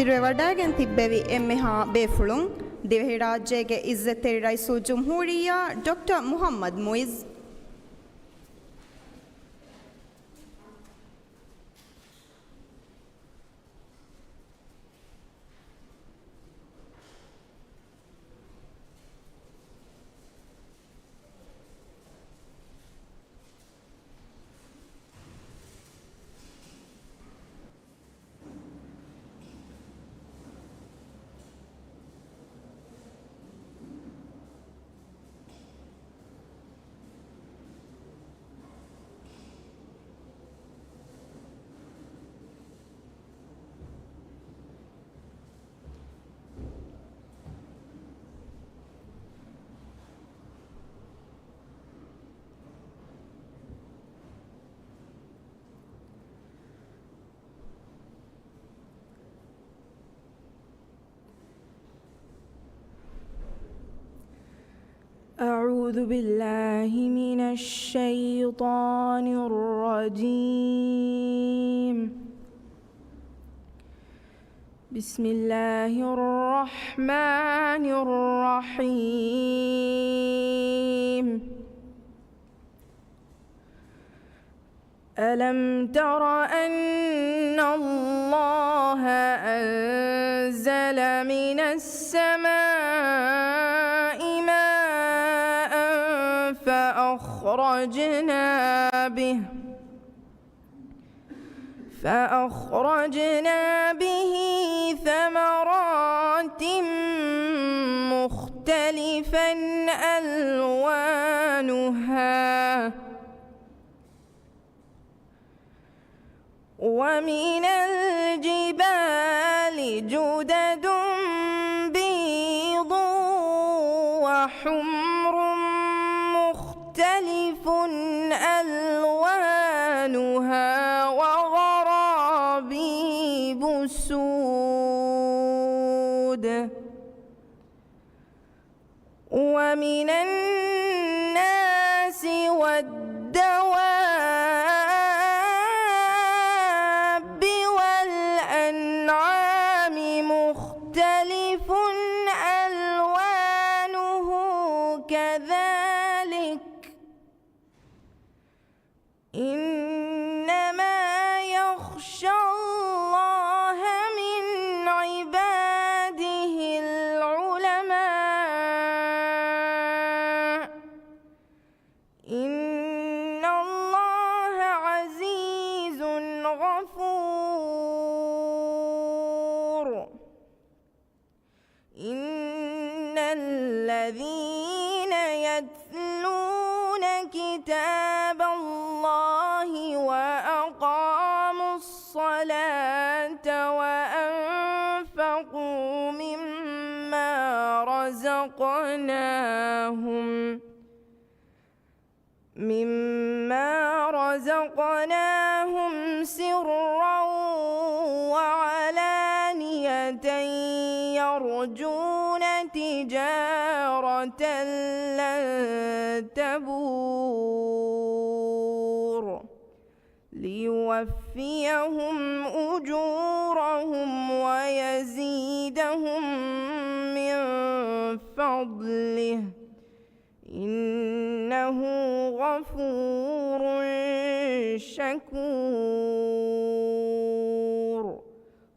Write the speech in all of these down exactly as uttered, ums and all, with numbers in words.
އިރުވެވަޑައިގެން ތިއްބެވި އެންމެހާ ބޭފުޅުން، ދިވެހިރާއްޖޭގެ އިއްޒަތްތެރި ރައީސުލްޖުމްހޫރިއްޔާ ޑޮކްޓަރ މުޙައްމަދު މުޢިއްޒު. أعوذ بالله من الشيطان الرجيم. بسم الله الرحمن الرحيم. ألم تر أن الله أنزل من السماء ماء فأخرجنا به، فأخرجنا به ثمرات مختلفا ألوانها، ومن الجبال جدد بيض وحمر مختلف ألوانها وغرابيب سود. ومن الناس والدواب والأنعام مختلف ألوانه كذلك، إنما يخشى الله من عباده العلماء، إن الله عزيز غفور. إن الذين يتلون كتاب الله وأقاموا الصلاة وأنفقوا مما رزقناهم مما رزقناهم سرا وعلانية يرجون تجارة لن تبور ليوفيهم أجورهم ويزيدهم من فضله إنه غفور شكور.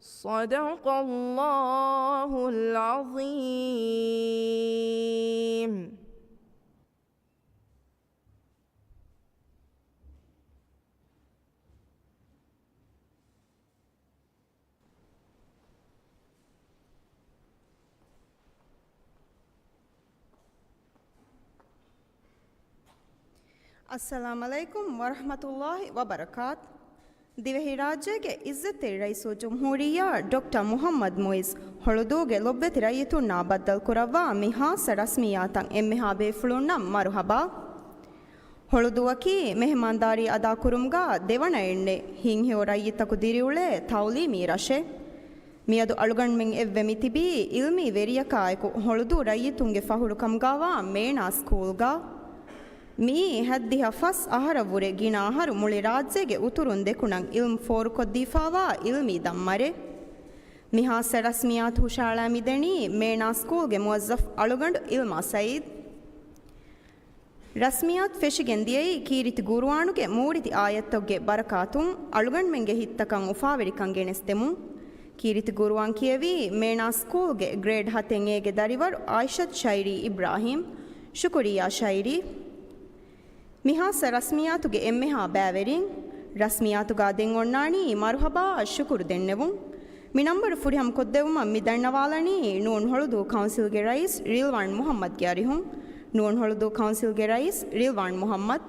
صدق الله العظيم. އައްސަލާމް ޢަލައިކުމް ވަރަޙްމަތުﷲި ވަބަރަކާތު. ދިވެހިރާއްޖޭގެ އިއްޒަތްތެރި ރައީސުލްޖުމްހޫރިއްޔާ ޑޮކްޓަރ މުޙައްމަދު މުޢިއްޒު ހޮޅުދޫގެ ލޮބުވެތި ރައްޔިތުންނާ ބައްދަލުކުރައްވާ މި ޚާއްޞަ ރަސްމިއްޔާތަށް އެންމެހާ ބޭފުޅުންނަށް މަރުޙަބާ. ހޮޅުދޫއަކީ މެހެމާންދާރީ އަދާކުރުމުގާ ދެވަނަ އެންނެއް ހިތްހެޔޮ ރައްޔިތަކު ދިރިއުޅޭ ތަޢުލީމީ ރަށެއް. މިއަދު އަޅުގަނޑުމެން އެއްވެ މިތިބީ ޢިލްމީ ވެރިޔަކާއެކު ހޮޅުދޫ ރައްޔިތުންގެ ފަޚުރު ކަމުގާވާ މޭނާ ސްކޫލްގާ. މިއީ ހައްދިހަ ފަސް އަހަރަށްވުރެ ގިނަ އަހަރު މުޅި ރާއްޖޭގެ އުތުރުން ދެކުނަށް ޢިލްމު ފޯރުކޮށްދީފާވާ ޢިލްމީ ދަންމަރެއް. މިހާ ސަ ރަސްމިއްޔާތު ހުށަހަޅާ މިދަނީ މޭނާ ސްކޫލްގެ މުވައްޒަފް އަޅުގަނޑު އިލްމާ ސައީދު. ރަސްމިއްޔާތު ފެށިގެން ދިޔައީ ކީރިތި ގުރުއާނުގެ މޫރިތި އާޔަތްތަކުގެ ބަރަކާތުން އަޅުގަނޑުމެންގެ ހިތްތަކަށް އުފާވެރިކަން ގެނެސްދެމުން. ކީރިތި ގުރުއާން ކިޔެވީ މޭނާ ސްކޫލްގެ ގްރޭޑް ހަތެއް އޭގެ ދަރިވަރު އާއިޝަތު ޝައިރީ އިބްރާހީމް. ޝުކުރިއްޔާ ޝައިރީ. މިހާ ސަ ރަސްމިއްޔާތުގެ އެންމެހާ ބައިވެރިން. ރަސްމިއްޔާތުގަ ދެން އޮންނާނީ މަރުހަބާއަށް ޝުކުރު ދެންނެވުން. މި ނަންބަރު ފުރިހަމަ ކޮށްދެއްވުމަށް މި ދަންނަވާލަނީ ނޫން ހޮޅުދޫ ކައުންސިލްގެ ރައީސް ރިލްވާން މުހައްމަދްގެ އަރިހުން. ނޫން ހޮޅުދޫ ކައުންސިލްގެ ރައީސް ރިލްވާން މުހައްމަދް.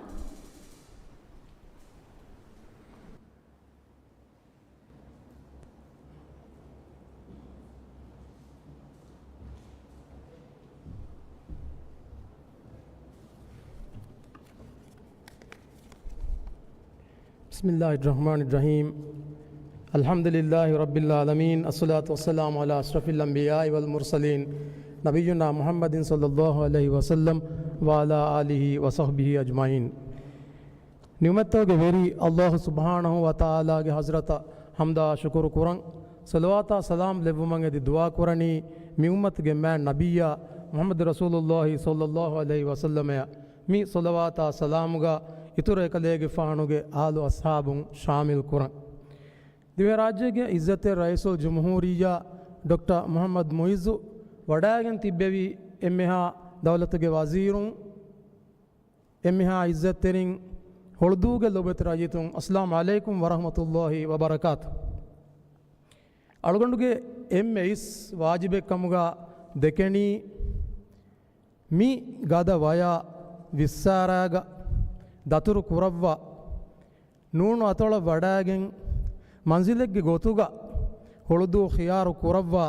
بسم الله الرحمن الرحيم. الحمد لله رب العالمين. الصلاة والسلام على أشرف الأنبياء والمرسلين، نبينا محمد صلى الله عليه وسلم وعلى آله وصحبه أجمعين. ނިޢުމަތްތަކުގެ ވެރި ﷲ ސުބްޙާނަހޫ ވަތަޢާލާގެ ޙަޟްރަތަށް ޙަމްދާ ޝުކުރު ކުރަން، ޞަލަވާތާ ސަލާމް ލެއްވުމަށް އެދި ދުޢާ ކުރަނީ މި އުއްމަތުގެ މާތް ނަބިއްޔާ މުޙައްމަދު ރަސޫލުﷲ ޞައްލައްލާހު ޢަލައިހި ވަސައްލަމައަށް. މި ޞަލަވާތާ ސަލާމުގަ އިތުރު އެކަލޭގެފާނުގެ އާލު އަޞްޙާބުން ޝާމިލް ކުރަން. ދިވެހިރާއްޖޭގެ ޢިއްޒަތްތެރި ރައީސުލްޖުމްހޫރިއްޔާ ޑޮކްޓަރ މުޙައްމަދު މުޢިއްޒު ވަޑައިގެން ތިއްބެވި އެންމެހާ ދައުލަތުގެ ވަޒީރުން، އެންމެހާ ޢިއްޒަތްތެރިން، ހޮޅުދޫގެ ލޮބުވެތި ރައްޔިތުން، އައްސަލާމު ޢަލައިކުމް ވަރަޙްމަތުﷲ ވަބަރަކާތު. އަޅުގަނޑުގެ އެންމެ އިސް ވާޖިބެއް ކަމުގަ ދެކެނީ، މި ގަދަ ވަޔާ ވިއްސާރާގަ ދަތުރު ކުރައްވާ، ނޫނު އަތޮޅަށް ވަޑައިގެން މަންޒިލެއްގެ ގޮތުގަ ހޮޅުދޫ ޚިޔާރު ކުރައްވާ،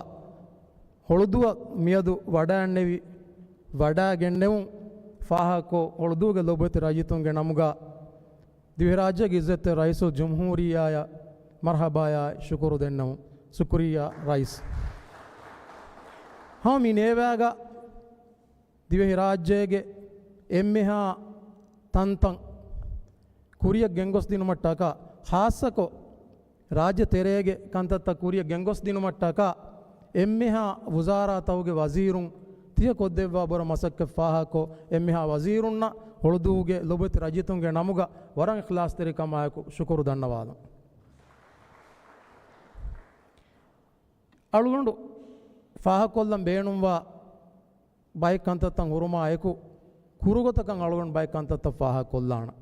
ހޮޅުދުއަށް މިއަދު ވަޑައިންނެވި، ވަޑައިގެންނެވުން ފާހަގަކޮށް، ހޮޅުދޫގެ ލޮބުވެތި ރައްޔިތުންގެ ނަމުގަ ދިވެހިރާއްޖޭގެ ޢިއްޒަތްތެރި ރައީސުލްޖުމްހޫރިއްޔާއަށް މަރްޙަބާޔާ ޝުކުރު ދެންނެވުން. ޝުކުރިއްޔާ ރައީސް. ހަމަ މި ނޭވާގަ ދިވެހިރާއްޖޭގެ އެންމެހާ ތަންތަން ކުރިއަށް ގެންގޮސްދިނުމަށްޓަކާ، ޚާއްޞަކޮށް ރާއްޖެ ތެރޭގެ ކަންތައްތައް ކުރިއަށް ގެންގޮސްދިނުމަށްޓަކާ، އެންމެހާ ވުޒާރާތަކުގެ ވަޒީރުން ތިޔަ ކޮށްދެއްވާ ބުރަ މަސައްކަތް ފާހަގަކޮށް، އެންމެހާ ވަޒީރުންނަށް ހޮޅުދޫގެ ލޮބުވެތި ރައްޔިތުންގެ ނަމުގަ ވަރަށް އިޚްލާޞްތެރިކަމާއެކު ޝުކުރު ދަންނަވާލަން. އަޅުގަނޑު ފާހަގަކޮށްލަން ބޭނުންވާ ބައެއް ކަންތައްތައް ހުރުމާއެކު، ކުރުގޮތަކަށް އަޅުގަނޑު ބައެއް ކަންތައްތައް ފާހަގަކޮށްލާނަން.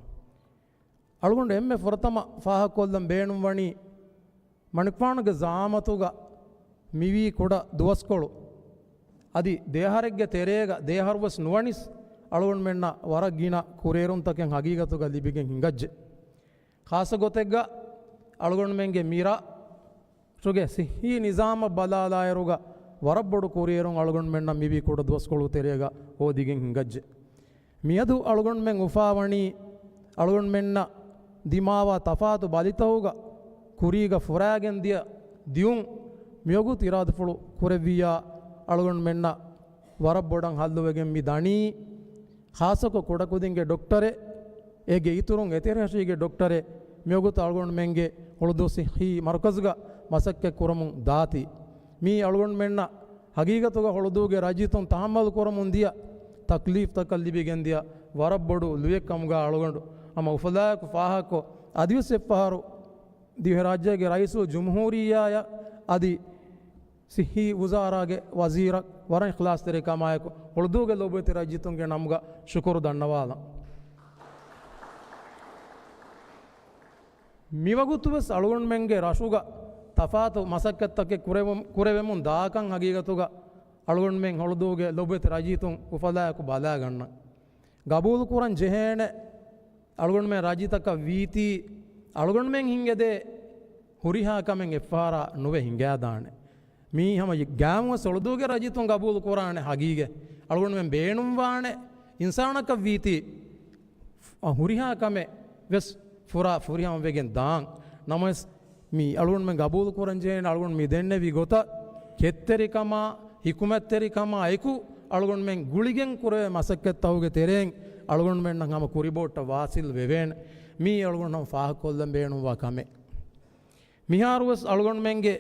އަޅުގަނޑު އެންމެ ފުރަތަމަ ފާހަގަކޮށްލަން ބޭނުންވަނީ، މަނިކުފާނުގެ ޒަޢާމަތުގަ މިވީ ކުޑަ ދުވަސްކޮޅު. އަދި ދެއަހަރެއްގެ ތެރޭގަ ދެއަހަރުވެސް ނުވަނީސް، އަޅުގަނޑުމެންނަށް ވަރަށް ގިނަ ކުރިއެރުންތަކެއް ހަގީގަތުގަ ލިބިގެން ހިނގައްޖެ. ޚާއްޞަ ގޮތެއްގަ އަޅުގަނޑުމެންގެ މިރަށުގެ ޞިއްޙީ ނިޒާމަށް ބަލާލާއިރުގަ ވަރަށް ބޮޑު ކުރިއެރުން އަޅުގަނޑުމެންނަށް މިވީ ކުޑަ ދުވަސްކޮޅު ތެރޭގަ ހޯދިގެން ހިނގައްޖެ. މިއަދު އަޅުގަނޑުމެން އުފާވަނީ އަޅުގަނޑުމެންނަށް ދިމާވާ ތަފާތު ބަލިތަކުގަ ކުރީގަ ފުރާގެން ދިޔަ ދިޔުން މިވަގުތު އިރާދަފުޅު ކުރެއްވިއްޔާ އަޅުގަނޑުމެންނަށް ވަރަށް ބޮޑަށް ހައްލުވެގެން މި ދަނީ. ޚާއްޞަކޮށް ކުޑަކުދިންގެ ޑޮކްޓަރެއް، އޭގެ އިތުރުން އެތެރެހަށީގެ ޑޮކްޓަރެއް މިވަގުތު އަޅުގަނޑުމެންގެ ހޮޅުދޫ ޞިއްޙީ މަރުކަޒުގަ މަސައްކަތް ކުރަމުން ދާތީ. މީ އަޅުގަނޑުމެންނަށް ހަގީގަތުގަ ހޮޅުދޫގެ ރައްޔިތުން ތަޙައްމަލު ކުރަމުން ދިޔަ ތަކްލީފްތަކަށް ލިބިގެންދިޔަ ވަރަށް ބޮޑު ލުޔެއް ކަމުގަ އަޅުގަނޑު ހަމަ އުފަލާއެކު ފާހަގަކޮށް، އަދިވެސް އެއްފަހަރު ދިވެހިރާއްޖޭގެ ރައީސުލްޖުމްހޫރިއްޔާއަށް އަދި ޞިއްޙީ ވުޒާރާގެ ވަޒީރަށް ވަރަށް އިޚްލާޞްތެރިކަމާއެކު ހޮޅުދޫގެ ލޮބުވެތި ރައްޔިތުންގެ ނަމުގަ ޝުކުރު ދަންނަވާލަން. މިވަގުތުވެސް އަޅުގަނޑުމެންގެ ރަށުގަ ތަފާތު މަސައްކަތްތަކެއް ކުރެވު-، ކުރެވެމުން ދާކަން ހަގީގަތުގަ އަޅުގަނޑުމެން ހޮޅުދޫގެ ލޮބުވެތި ރައްޔިތުން އުފަލާއެކު ބަލާގަންނަން. ގަބޫލުކުރަން ޖެހޭނެ އަޅުގަނޑުމެން ރައްޔިތަކަށް ވީތީ، އަޅުގަނޑުމެން ހިންގެދޭ ހުރިހާ ކަމެއް އެއްފަހަރާ ނުވެ ހިނގާދާނެ. މީ ހަމަ ގާމުވެސް ހޮޅުދޫގެ ރައްޔިތުން ގަބޫލު ކުރާނެ ހަގީގަތް. އަޅުގަނޑުމެން ބޭނުންވާނެ އިންސާނަކަށް ވީތީ، ހުރިހާ ކަމެއް ވެސް ފުރާ ފުރިހަމަ ވެގެން ދާން. ނަމަވެސް، މި އަޅުގަނޑުމެން ގަބޫލު ކުރަން ޖެހޭނެ އަޅުގަނޑު މި ދެންނެވި ގޮތަށް ކެތްތެރިކަމާ، ޙިކުމަތްތެރިކަމާ އެކު އަޅުގަނޑުމެން ގުޅިގެން ކުރެވޭ މަސައްކަތްތަކުގެ ތެރެއިން އަޅުގަނޑުމެންނަށް ހަމަ ކުރިބޯޓަށް ވާސިލް ވެވޭނެ. މީ އަޅުގަނޑު ހަމަ ފާހަގަކޮށްލަން ބޭނުންވާ ކަމެއް. މިހާރުވެސް އަޅުގަނޑުމެންގެ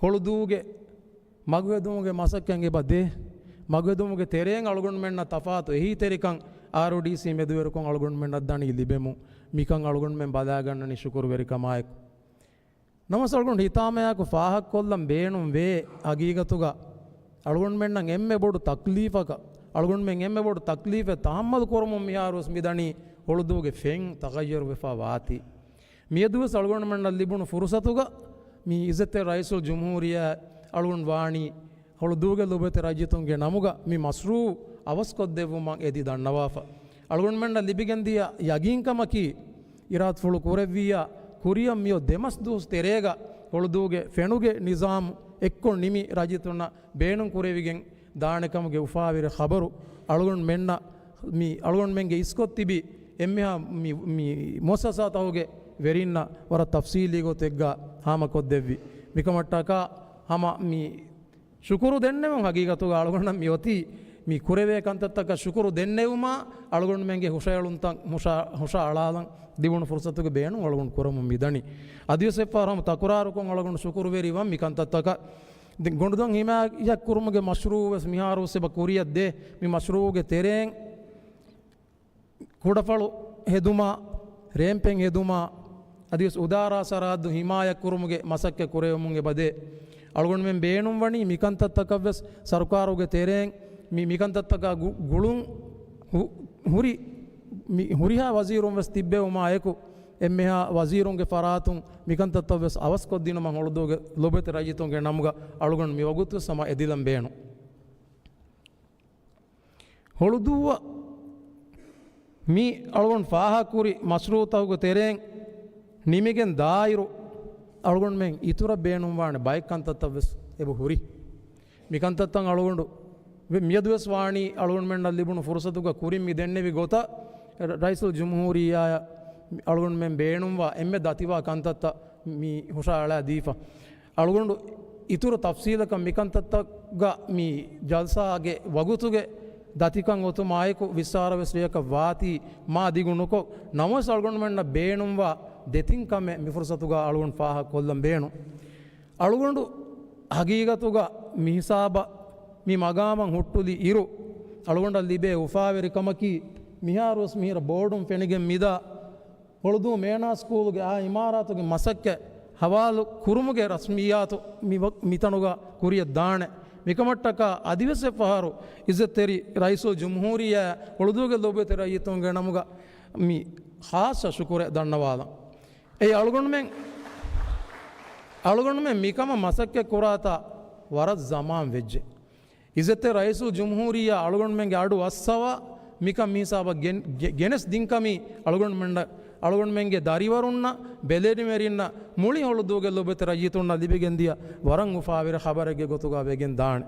ހޮޅުދޫގެ މަގުހެދުމުގެ މަސައްކަތް އެބަ ދޭ. މަގުހެދުމުގެ ތެރެއިން އަޅުގަނޑުމެންނަށް ތަފާތު އެހީތެރިކަން އާރްއޯޑީސީ މެދުވެރިކޮށް އަޅުގަނޑުމެންނަށް ދަނީ ލިބެމުން. މިކަން އަޅުގަނޑުމެން ބަލާގަންނަނީ ޝުކުރުވެރިކަމާއެކު. ނަމަވެސް އަޅުގަނޑު ހިތާމަޔާއެކު ފާހަގަކޮށްލަން ބޭނުން ވޭ، ހަގީގަތުގަ އަޅުގަނޑުމެންނަށް އެންމެ ބޮޑު ތަކްލީފަކަށް، އަޅުގަނޑުމެން އެންމެ ބޮޑު ތަކްލީފެއް ތަހައްމަލު ކުރަމުން މިހާރުވެސް މިދަނީ ހޮޅުދޫގެ ފެން ތަޣައްޔަރުވެފަ ވާތީ. މިއަދުވެސް އަޅުގަނޑުމެންނަށް ލިބުނު ފުރުސަތުގަ މި އިއްޒަތްތެރި ރައީސުލް ޖުމްހޫރިއްޔާ އަޅުގަނޑު ވާނީ ހޮޅުދޫގެ ލޮބުވެތި ރައްޔިތުންގެ ނަމުގަ މި މަޝްރޫޢު އަވަސްކޮށްދެއްވުމަށް އެދި ދަންނަވާފަ. އަޅުގަނޑުމެންނަށް ލިބިގެންދިޔަ ޔަގީންކަމަކީ، އިރާދަފުޅު ކުރެއްވިއްޔާ ކުރިއަށް މިއޮތް ދެމަސް ދުވަސް ތެރޭގަ ހޮޅުދޫގެ ފެނުގެ ނިޒާމު އެއްކޮށް ނިމި ރައްޔިތުންނަށް ބޭނުން ކުރެވިގެން ދާނެކަމުގެ އުފާވެރި ޚަބަރު އަޅުގަނޑުމެންނަށް، މި އަޅުގަނޑުމެންގެ އިސްކޮށް ތިބި އެންމެހާ މި، މި މުއައްސަސާތަކުގެ ވެރިންނަށް ވަރަށް ތަފްސީލީ ގޮތެއްގަ ހާމަކޮށްދެއްވި. މިކަމަށްޓަކާ ހަމަ މި ޝުކުރު ދެންނެވުން ހަގީގަތުގަ އަޅުގަނޑަށް މި އޮތީ މި ކުރެވޭ ކަންތައްތަކަށް ޝުކުރު ދެންނެވުމާ އަޅުގަނޑުމެންގެ ހުށައެޅުންތައް ހުށަ، ހުށައަޅާލަން ލިބުނު ފުރުސަތުގެ ބޭނުން އަޅުގަނޑު ކުރަމުން މިދަނީ. އަދިވެސް އެއްފަހަރު ހަމަ ތަކުރާރުކޮށް އަޅުގަނޑު ޝުކުރުވެރިވަން މި ކަންތައްތަކަށް. ދެން ގޮނޑުދޮށް ހިމާޔަތްކުރުމުގެ މަޝްރޫޢު ވެސް މިހާރު ވެސް އެބަ ކުރިއަށް ދޭ. މި މަޝްރޫޢުގެ ތެރެއިން ކުޑަފަޅު ހެދުމާ، ރޭމްޕެއް ހެދުމާ، އަދިވެސް އުދާރާ ސަރަހައްދު ހިމާޔަތްކުރުމުގެ މަސައްކަތް ކުރެވެމުން އެބަދޭ. އަޅުގަނޑުމެން ބޭނުންވަނީ މިކަންތައްތަކަށްވެސް ސަރުކާރުގެ ތެރެއިން މި، މިކަންތައްތަކާ ގު، ގުޅުން ހު، ހުރި، މި ހުރިހާ ވަޒީރުން ވެސް ތިއްބެވުމާ އެކު، އެންމެހާ ވަޒީރުންގެ ފަރާތުން މިކަންތައްތައް ވެސް އަވަސްކޮށްދިނުމަށް ހޮޅުދޫގެ ލޮބުވެތި ރައްޔިތުންގެ ނަމުގަ އަޅުގަނޑު މި ވަގުތު ވެސް ހަމަ އެދިލަން ބޭނުން. ހޮޅުދޫއަށް މި އަޅުގަނޑު ފާހަގަކުރި މަޝްރޫޢުތަކުގެ ތެރެއިން ނިމިގެން ދާއިރު، އަޅުގަނޑުމެން އިތުރަށް ބޭނުންވާނެ ބައެއް ކަންތައްތައް ވެސް އެބަ ހުރި. މި ކަންތައްތައް އަޅުގަނޑު ވެ، މިއަދު ވެސް ވާނީ އަޅުގަނޑުމެންނަށް ލިބުނު ފުރުސަތުގަ ކުރިން މި ދެންނެވި ގޮތަށް، ރައީސުލް ޖުމްހޫރިއްޔާއަށް އަޅުގަނޑުމެން ބޭނުންވާ އެންމެ ދަތިވާ ކަންތައްތައް މި ހުށައަޅާ ދީފަ. އަޅުގަނޑު އިތުރު ތަފްސީލަކަށް މިކަންތައްތަކުގަ މި ޖަލްސާގެ ވަގުތުގެ ދަތިކަން އޮތުމާއެކު ވިއްސާރަވެސް ރެޔަކަށް ވާތީ މާ ދިގު ނުކޮށް، ނަމަވެސް އަޅުގަނޑުމެންނަށް ބޭނުންވާ ދެތިން ކަމެއް މި ފުރުސަތުގަ އަޅުގަނޑު ފާހަގަކޮށްލަން ބޭނުން. އަޅުގަނޑު ހަގީގަތުގަ މި ހިސާބަށް މި މަގާމަށް ހުއްޓުލި އިރު، އަޅުގަނޑަށް ލިބޭ އުފާވެރިކަމަކީ، މިހާރުވެސް މިހިރަ ބޯޑުން ފެނިގެން މިދާ ހޮޅުދޫ މޭނާ ސްކޫލުގެ އާ އިމާރާތުގެ މަސައްކަތް ހަވާލު ކުރުމުގެ ރަސްމިއްޔާތު މި ވަ، މިތަނުގަ ކުރިއަށް ދާނެ. މިކަމަށްޓަކާ އަދިވެސް އެއްފަހަރު އިއްޒަތްތެރި ރައީސުލް ޖުމްހޫރިއްޔާ ހޮޅުދޫގެ ލޮބުވެތި ރައްޔިތުންގެ ނަމުގަ މި ޚާއްޞަ ޝުކުރެއް ދަންނަވާލަން. އެއީ އަޅުގަނޑުމެން، އަޅުގަނޑުމެން މިކަމަށް މަސައްކަތް ކުރާތާ ވަރަށް ޒަމާން ވެއްޖެ. އިއްޒަތްތެރި ރައީސުލް ޖުމްހޫރިއްޔާ އަޅުގަނޑުމެންގެ އަޑު އައްސަވާ މިކަން މިހިސާބަށް ގެން، ގެ، ގެނެސް ދިންކަމީ އަޅުގަނޑުމެން، އަޅުގަނޑުމެންގެ ދަރިވަރުންނަށް، ބެލެނިވެރިންނަށް، މުޅި ހޮޅުދޫގެ ލޮބުވެތި ރައްޔިތުންނަށް ލިބިގެންދިޔަ ވަރަށް އުފާވެރި ޚަބަރެއްގެ ގޮތުގަ ވެގެން ދާނެ.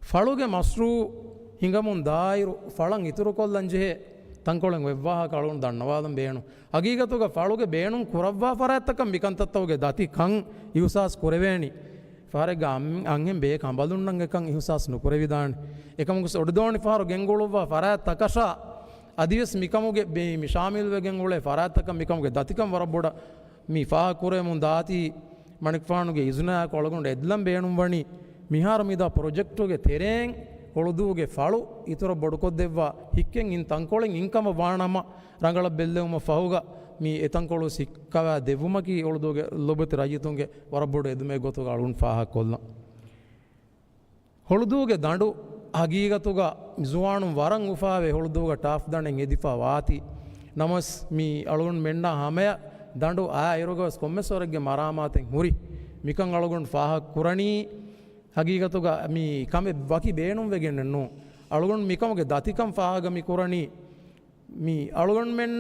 ފަޅުގެ މަޝްރޫޢު ހިނގަމުން ދާއިރު، ފަޅަށް އިތުރުކޮށްލަން ޖެހޭ ތަންކޮޅެއް އޮތް ވާހަކަ އަޅުގަނޑު ދަންނަވާލަން ބޭނުން. ހަގީގަތުގަ ފަޅުގެ ބޭނުން ކުރައްވާ ފަރާތްތަކަށް މިކަންތައްތަކުގެ ދަތި ކަން އިހުސާސް ކުރެވޭނީ. ފަހަރެއްގަ އަން، އަންހެން ބޭކަނބަލުންނަށް އެކަން އިހުސާސް ނުކުރެވިދާނެ. އެކަމަކު އޮޑިދޯނި ފަހަރު ގެންގުޅުއްވާ ފަރާތްތަކަށާ އަދިވެސް މިކަމުގެ ބޭ، މި ޝާމިލްވެގެން އުޅޭ ފަރާތްތަކަށް މިކަމުގެ ދަތިކަން ވަރަށް ބޮޑަށް މި ފާހަގަކުރެވެމުން ދާތީ، މަނިކުފާނުގެ އިޒުނާއެކު އަޅުގަނޑު އެދިލަން ބޭނުންވަނީ، މިހާރު މިދާ ޕްރޮޖެކްޓުގެ ތެރެއިން ހޮޅުދޫގެ ފަޅު އިތުރަށް ބޮޑުކޮށްދެއްވާ ހިއްކެއް އިން ތަންކޮޅެއް އިންކަމަށް ވާނަމަ، ރަނގަޅަށް ބެއްލެވުމަށް ފަހުގަ މި އެތަންކޮޅު ހިއްކަވާ ދެއްވުމަކީ ހޮޅުދޫގެ ލޮބުވެތި ރައްޔިތުންގެ ވަރަށް ބޮޑު އެދުމެއް ގޮތުގަ އަޅުގަނޑު ފާހަގަކޮށްލަން. ހޮޅުދޫގެ ދަނޑު ހަގީގަތުގަ ޒުވާނުން ވަރަށް އުފާވެ ހޮޅުދޫގަ ޓާފް ދަނޑެއް ހެދިފަ ވާތީ. ނަމަވެސް މި އަޅުގަނޑުމެންނާ ހަމަޔަށް ދަނޑު އާ އިރުގަވެސް ކޮންމެސް ވަރެއްގެ މަރާމާތެއް ހުރި. މިކަން އަޅުގަނޑު ފާހަގަ ކުރަނީ ހަގީގަތުގަ މި ކަމެއް ވަކި ބޭނުންވެގެންނެއް ނޫން. އަޅުގަނޑު މިކަމުގެ ދަތިކަން ފާހަގަ މި ކުރަނީ މި އަޅުގަނޑުމެން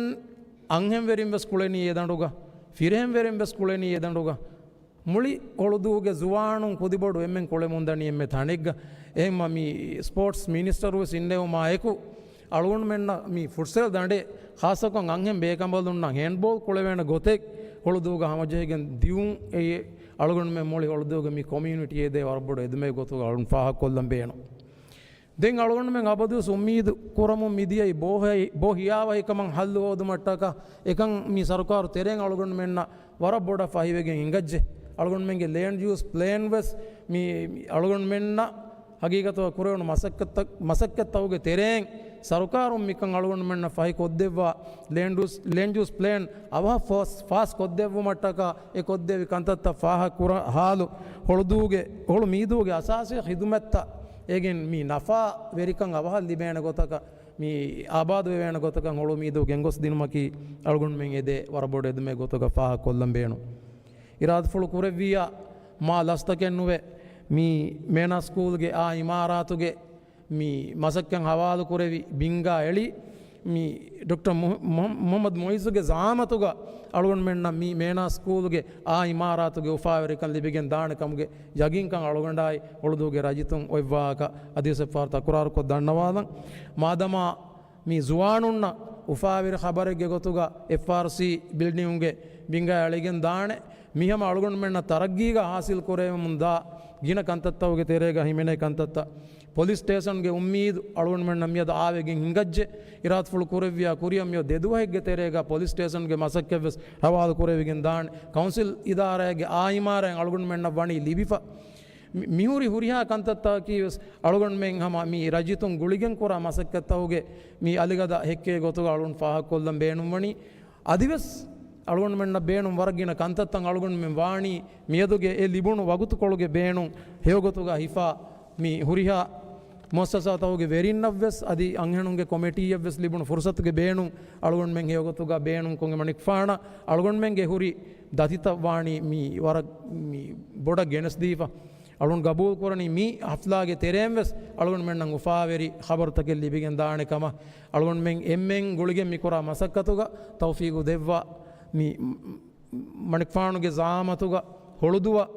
އަންހެންވެރިން ވެސް ކުޅެނީ އެ ދަނޑުގަ، ފިރިހެންވެރިން ވެސް ކުޅެނީ އެ ދަނޑުގަ. މުޅި ހޮޅުދޫގެ ޒުވާނުން ކުދިބޮޑު އެންމެން ކުޅެމުންދަނީ އެންމެ ތަނެއްގަ. އެހެންމަ މި ސްޕޯޓްސް މިނިސްޓަރު ވެސް އިންނެވުމާ އެކު، އަޅުގަނޑުމެންނަށް މި ފުޓްސަލް ދަނޑެއް، ޚާއްޞަކޮށް އަންހެން ބޭކަނބަލުންނަށް ހޭންޑްބޯލް ކުޅެވޭނެ ގޮތެއް ހޮޅުދޫގަ ހަމަޖެހިގެން ދިއުން އެއީ އަޅުގަނޑުމެން މުޅި ހޮޅުދޫގެ މި ކޮމިއުނިޓީއެއް ދޭ ވަރަށް ބޮޑު އެދުމެއް ގޮތުގަ އަޅުން ފާހަގަކޮށްލަން ބޭނުން. ދެން އަޅުގަނޑުމެން އަބަދުވެސް އުއްމީދު ކުރަމުން މިދިޔައީ ބޯހި-، ބޯ ހިޔާވަހިކަމަށް ހައްލު ހޯދުމަށްޓަކާ އެކަން މި ސަރުކާރު ތެރެއިން އަޅުގަނޑުމެންނަށް ވަރަށް ބޮޑަށް ފަހިވެގެން އިނގައްޖެ. އަޅުގަނޑުމެންގެ ލޭންޑް ޔޫސް ޕްލޭން ވެސް މި، މި އަޅުގަނޑުމެންނަށް ހަގީގަތުގަ ކުރެވުނު މަސައްކަތްތައް-، މަސައްކަތްތަކުގެ ތެރެއިން ސަރުކާރުން މިކަން އަޅުގަނޑުމެންނަށް ފަހި ކޮށްދެއްވާ، ލޭންޑް ޔޫސް، ލޭންޑް ޔޫސް ޕްލޭން އަވަހަށް ފާސް، ފާސް ކޮށްދެއްވުމަށްޓަކާ އެ ކޮށްދެވި ކަންތައްތައް ފާހަގަ ކުރާ ހާލު، ހޮޅުދޫގެ، ހޮޅު މީދޫގެ އަސާސީ ޚިދުމަތްތައް އޭގެން މި ނަފާ ވެރިކަން އަވަހަށް ލިބޭނެ ގޮތަކަށް، މި އާބާދު ވެވޭނެ ގޮތަކަށް ހޮޅު މީދޫ ގެންގޮސް ދިނުމަކީ އަޅުގަނޑުމެން އެދޭ ވަރަށް ބޮޑު އެދުމެއް ގޮތުގަ ފާހަގަ ކޮށްލަން ބޭނުން. އިރާދަފުޅު ކުރެއްވިއްޔާ މާ ލަސްތަކެއް ނުވެ، މި މޭނާ ސްކޫލްގެ އާ އިމާރާތުގެ މި މަސައްކަތް ހަވާލު ކުރެވި ބިންގާ އެޅި، މި ޑޮކްޓަރ މުހ-، މުހ-، މުހައްމަދު މުއިއްޒުގެ ޒައާމަތުގަ އަޅުގަނޑުމެންނަށް މި މޭނާ ސްކޫލްގެ އާ އިމާރާތުގެ އުފާވެރިކަން ލިބިގެން ދާނެ ކަމުގެ ޔަގީންކަން އަޅުގަނޑާއި ހޮޅުދޫގެ ރައްޔިތުން އޮތް ވާހަކަ އަދިވެސް އެއްފަހަރު ތަކުރާރުކޮށް ދަންނަވާލަން. މާދަމާ މި ޒުވާނުންނަށް އުފާވެރި ޚަބަރެއްގެ ގޮތުގަ އެފްއާރްސީ ބިލްޑިންގުގެ ބިންގާ އެޅިގެން ދާނެ. މި ހަމަ އަޅުގަނޑުމެންނަށް ތަރައްގީގަ ހާސިލް ކުރެވެމުން ދާ ގިނަ ކަންތައްތަކުގެ ތެރޭގަ ހިމެނޭ ކަންތައްތައް. ޕޮލިސް ސްޓޭޝަންގެ އުއްމީދު އަޅުގަނޑުމެންނަށް މިއަދު އާވެގެން ހިނގައްޖެ. އިރާދަފުޅު ކުރެއްވިޔާ ކުރިއަށް މިއަދު ދެ ދުވަހެއްގެ ތެރޭގަ ޕޮލިސް ސްޓޭޝަންގެ މަސައްކަތްވެސް ހަވާލު ކުރެވިގެން ދާނެ. ކައުންސިލް އިދާރާއެއްގެ އާ އިމާރާތް އަޅުގަނޑުމެންނަށް ވަނީ ލިބިފަ. މި-، މިހުރި ހުރިހާ ކަންތައްތަކަކީ ވެސް އަޅުގަނޑުމެން ހަމަ މި ރައްޔިތުން ގުޅިގެން ކުރާ މަސައްކަތްތަކުގެ މި އަލިގަދަ ހެއްކޭ ގޮތުގަ އަޅުން ފާހަގަކޮށްލަން ބޭނުންވަނީ. އަދިވެސް އަޅުގަނޑުމެންނަށް ބޭނުން ވަރަށް ގިނަ ކަންތައްތައް އަޅުގަނޑުމެން ވާނީ މިއަދުގެ އެ ލިބުނު ވަގުތުކޮޅުގެ ބޭނުން ހެޔޮގޮތުގަ ހިފާ މި ހުރިހާ މުއައްސަސާތަކުގެ ވެރިންނަށްވެސް އަދި އަންހެނުންގެ ކޮމިޓީއަށްވެސް ލިބުނު ފުރުސަތުގެ ބޭނުން އަޅުގަނޑުމެން ހެޔޮގޮތުގަ ބޭނުންކޮށް އެމަނިކުފާނަށް އަޅުގަނޑުމެންގެ ހުރި ދަތިތައް ވާނީ މި ވަރަށް މި ބޮޑަށް ގެނެސްދީފަ. އަޅުން ގަބޫލުކުރަނީ މި ހަފްލާގެ ތެރޭން ވެސް އަޅުގަނޑުމެންނަށް އުފާވެރި ޚަބަރުތަކެއް ލިބިގެން ދާނެ ކަމަށް އަޅުގަނޑުމެން އެންމެން ގުޅިގެން މިކުރާ މަސައްކަތުގަ ތައުފީގު ދެއްވާ މި މަނިކުފާނުގެ ޒައާމަތުގަ ހޮޅުދުއަށް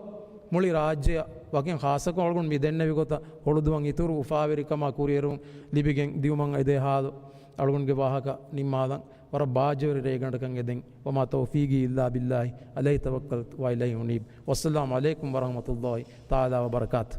މުޅި ރާއްޖެއަށް ވަކިން ޚާއްޞަކޮށް އަޅުގަނޑު މި ދެންނެވި ގޮތަށް ހޮޅުދުއަށް އިތުރު އުފާވެރިކަމާ ކުރިއެރުން ލިބިގެން ދިއުމަށް އެދޭ ހާލު އަޅުގަނޑުގެ ވާހަކަ ނިންމާލަން. ވަރަށް ބާއްޖަވެރި ރޭގަނޑަކަށް އެދެން. وما توفيقي إلا بالله عليه توكلت وإليه أنيب. والسلام عليكم ورحمة الله تعالى وبركاته.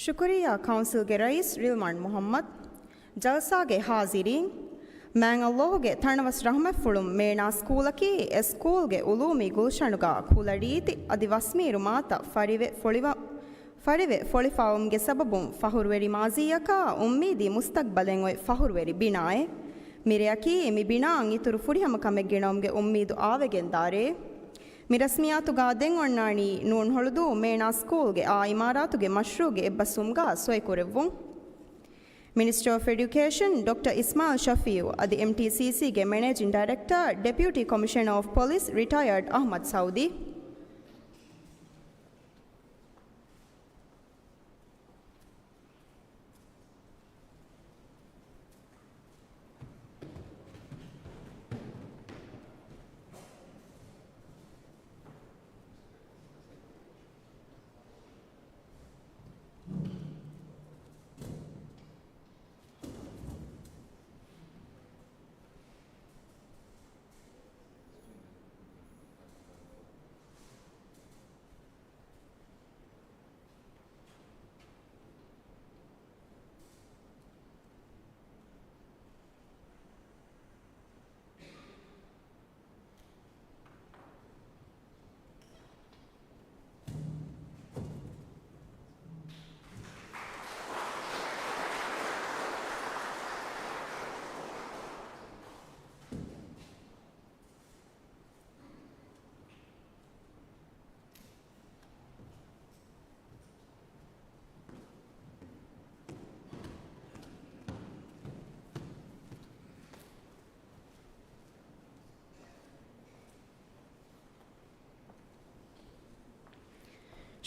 ޝުކުރިއްޔާ ކައުންސިލްގެ ރައީސް ރިލްމާން މުޙައްމަދު. ޖަލްސާގެ ޙާޟިރީން، މާތް ﷲ ގެ ތަނަވަސް ރަޙްމަތްފުޅުން މޭނާ ސްކޫލަކީ އެ ސްކޫލްގެ ޢުލޫމީ ގުލްޝަނުގަ ކުލަރީތި އަދި ވަސްމީރު މާތައް ފަރިވެ ފޮޅިވަ-، ފަރިވެ ފޮޅިފާވުމުގެ ސަބަބުން ފަޚުރުވެރި މާޒީއަކާ އުއްމީދީ މުސްތަޤްބަލެއް އޮތް ފަޚުރުވެރި ބިނާއެއް. މިރެއަކީ މި ބިނާއަށް އިތުރު ފުރިހަމަ ކަމެއް ގެނައުމުގެ އުއްމީދު އާވެގެންދާ ރެއެއް. މި ރަސްމިއްޔާތުގަ ދެން އޮންނާނީ ނޫން ހޮޅުދޫ މޭނާ ސްކޫލްގެ އާ އިމާރާތުގެ މަޝްރޫޢުގެ އެއްބަސްވުމުގަ ސޮއިކުރެއްވުން. މިނިސްޓަރ އޮފް އެޑިއުކޭޝަން ޑޮކްޓަރ އިސްމާޢީލް ޝަފީޢު އަދި އެމްޓީސީސީގެ މެނޭޖިން ޑައިރެކްޓަރ، ޑެޕިއުޓީ ކޮމިޝަނަރ އޮފް ޕޮލިސް، ރިޓަޔާޑް އަޙްމަދު ސައުދީ.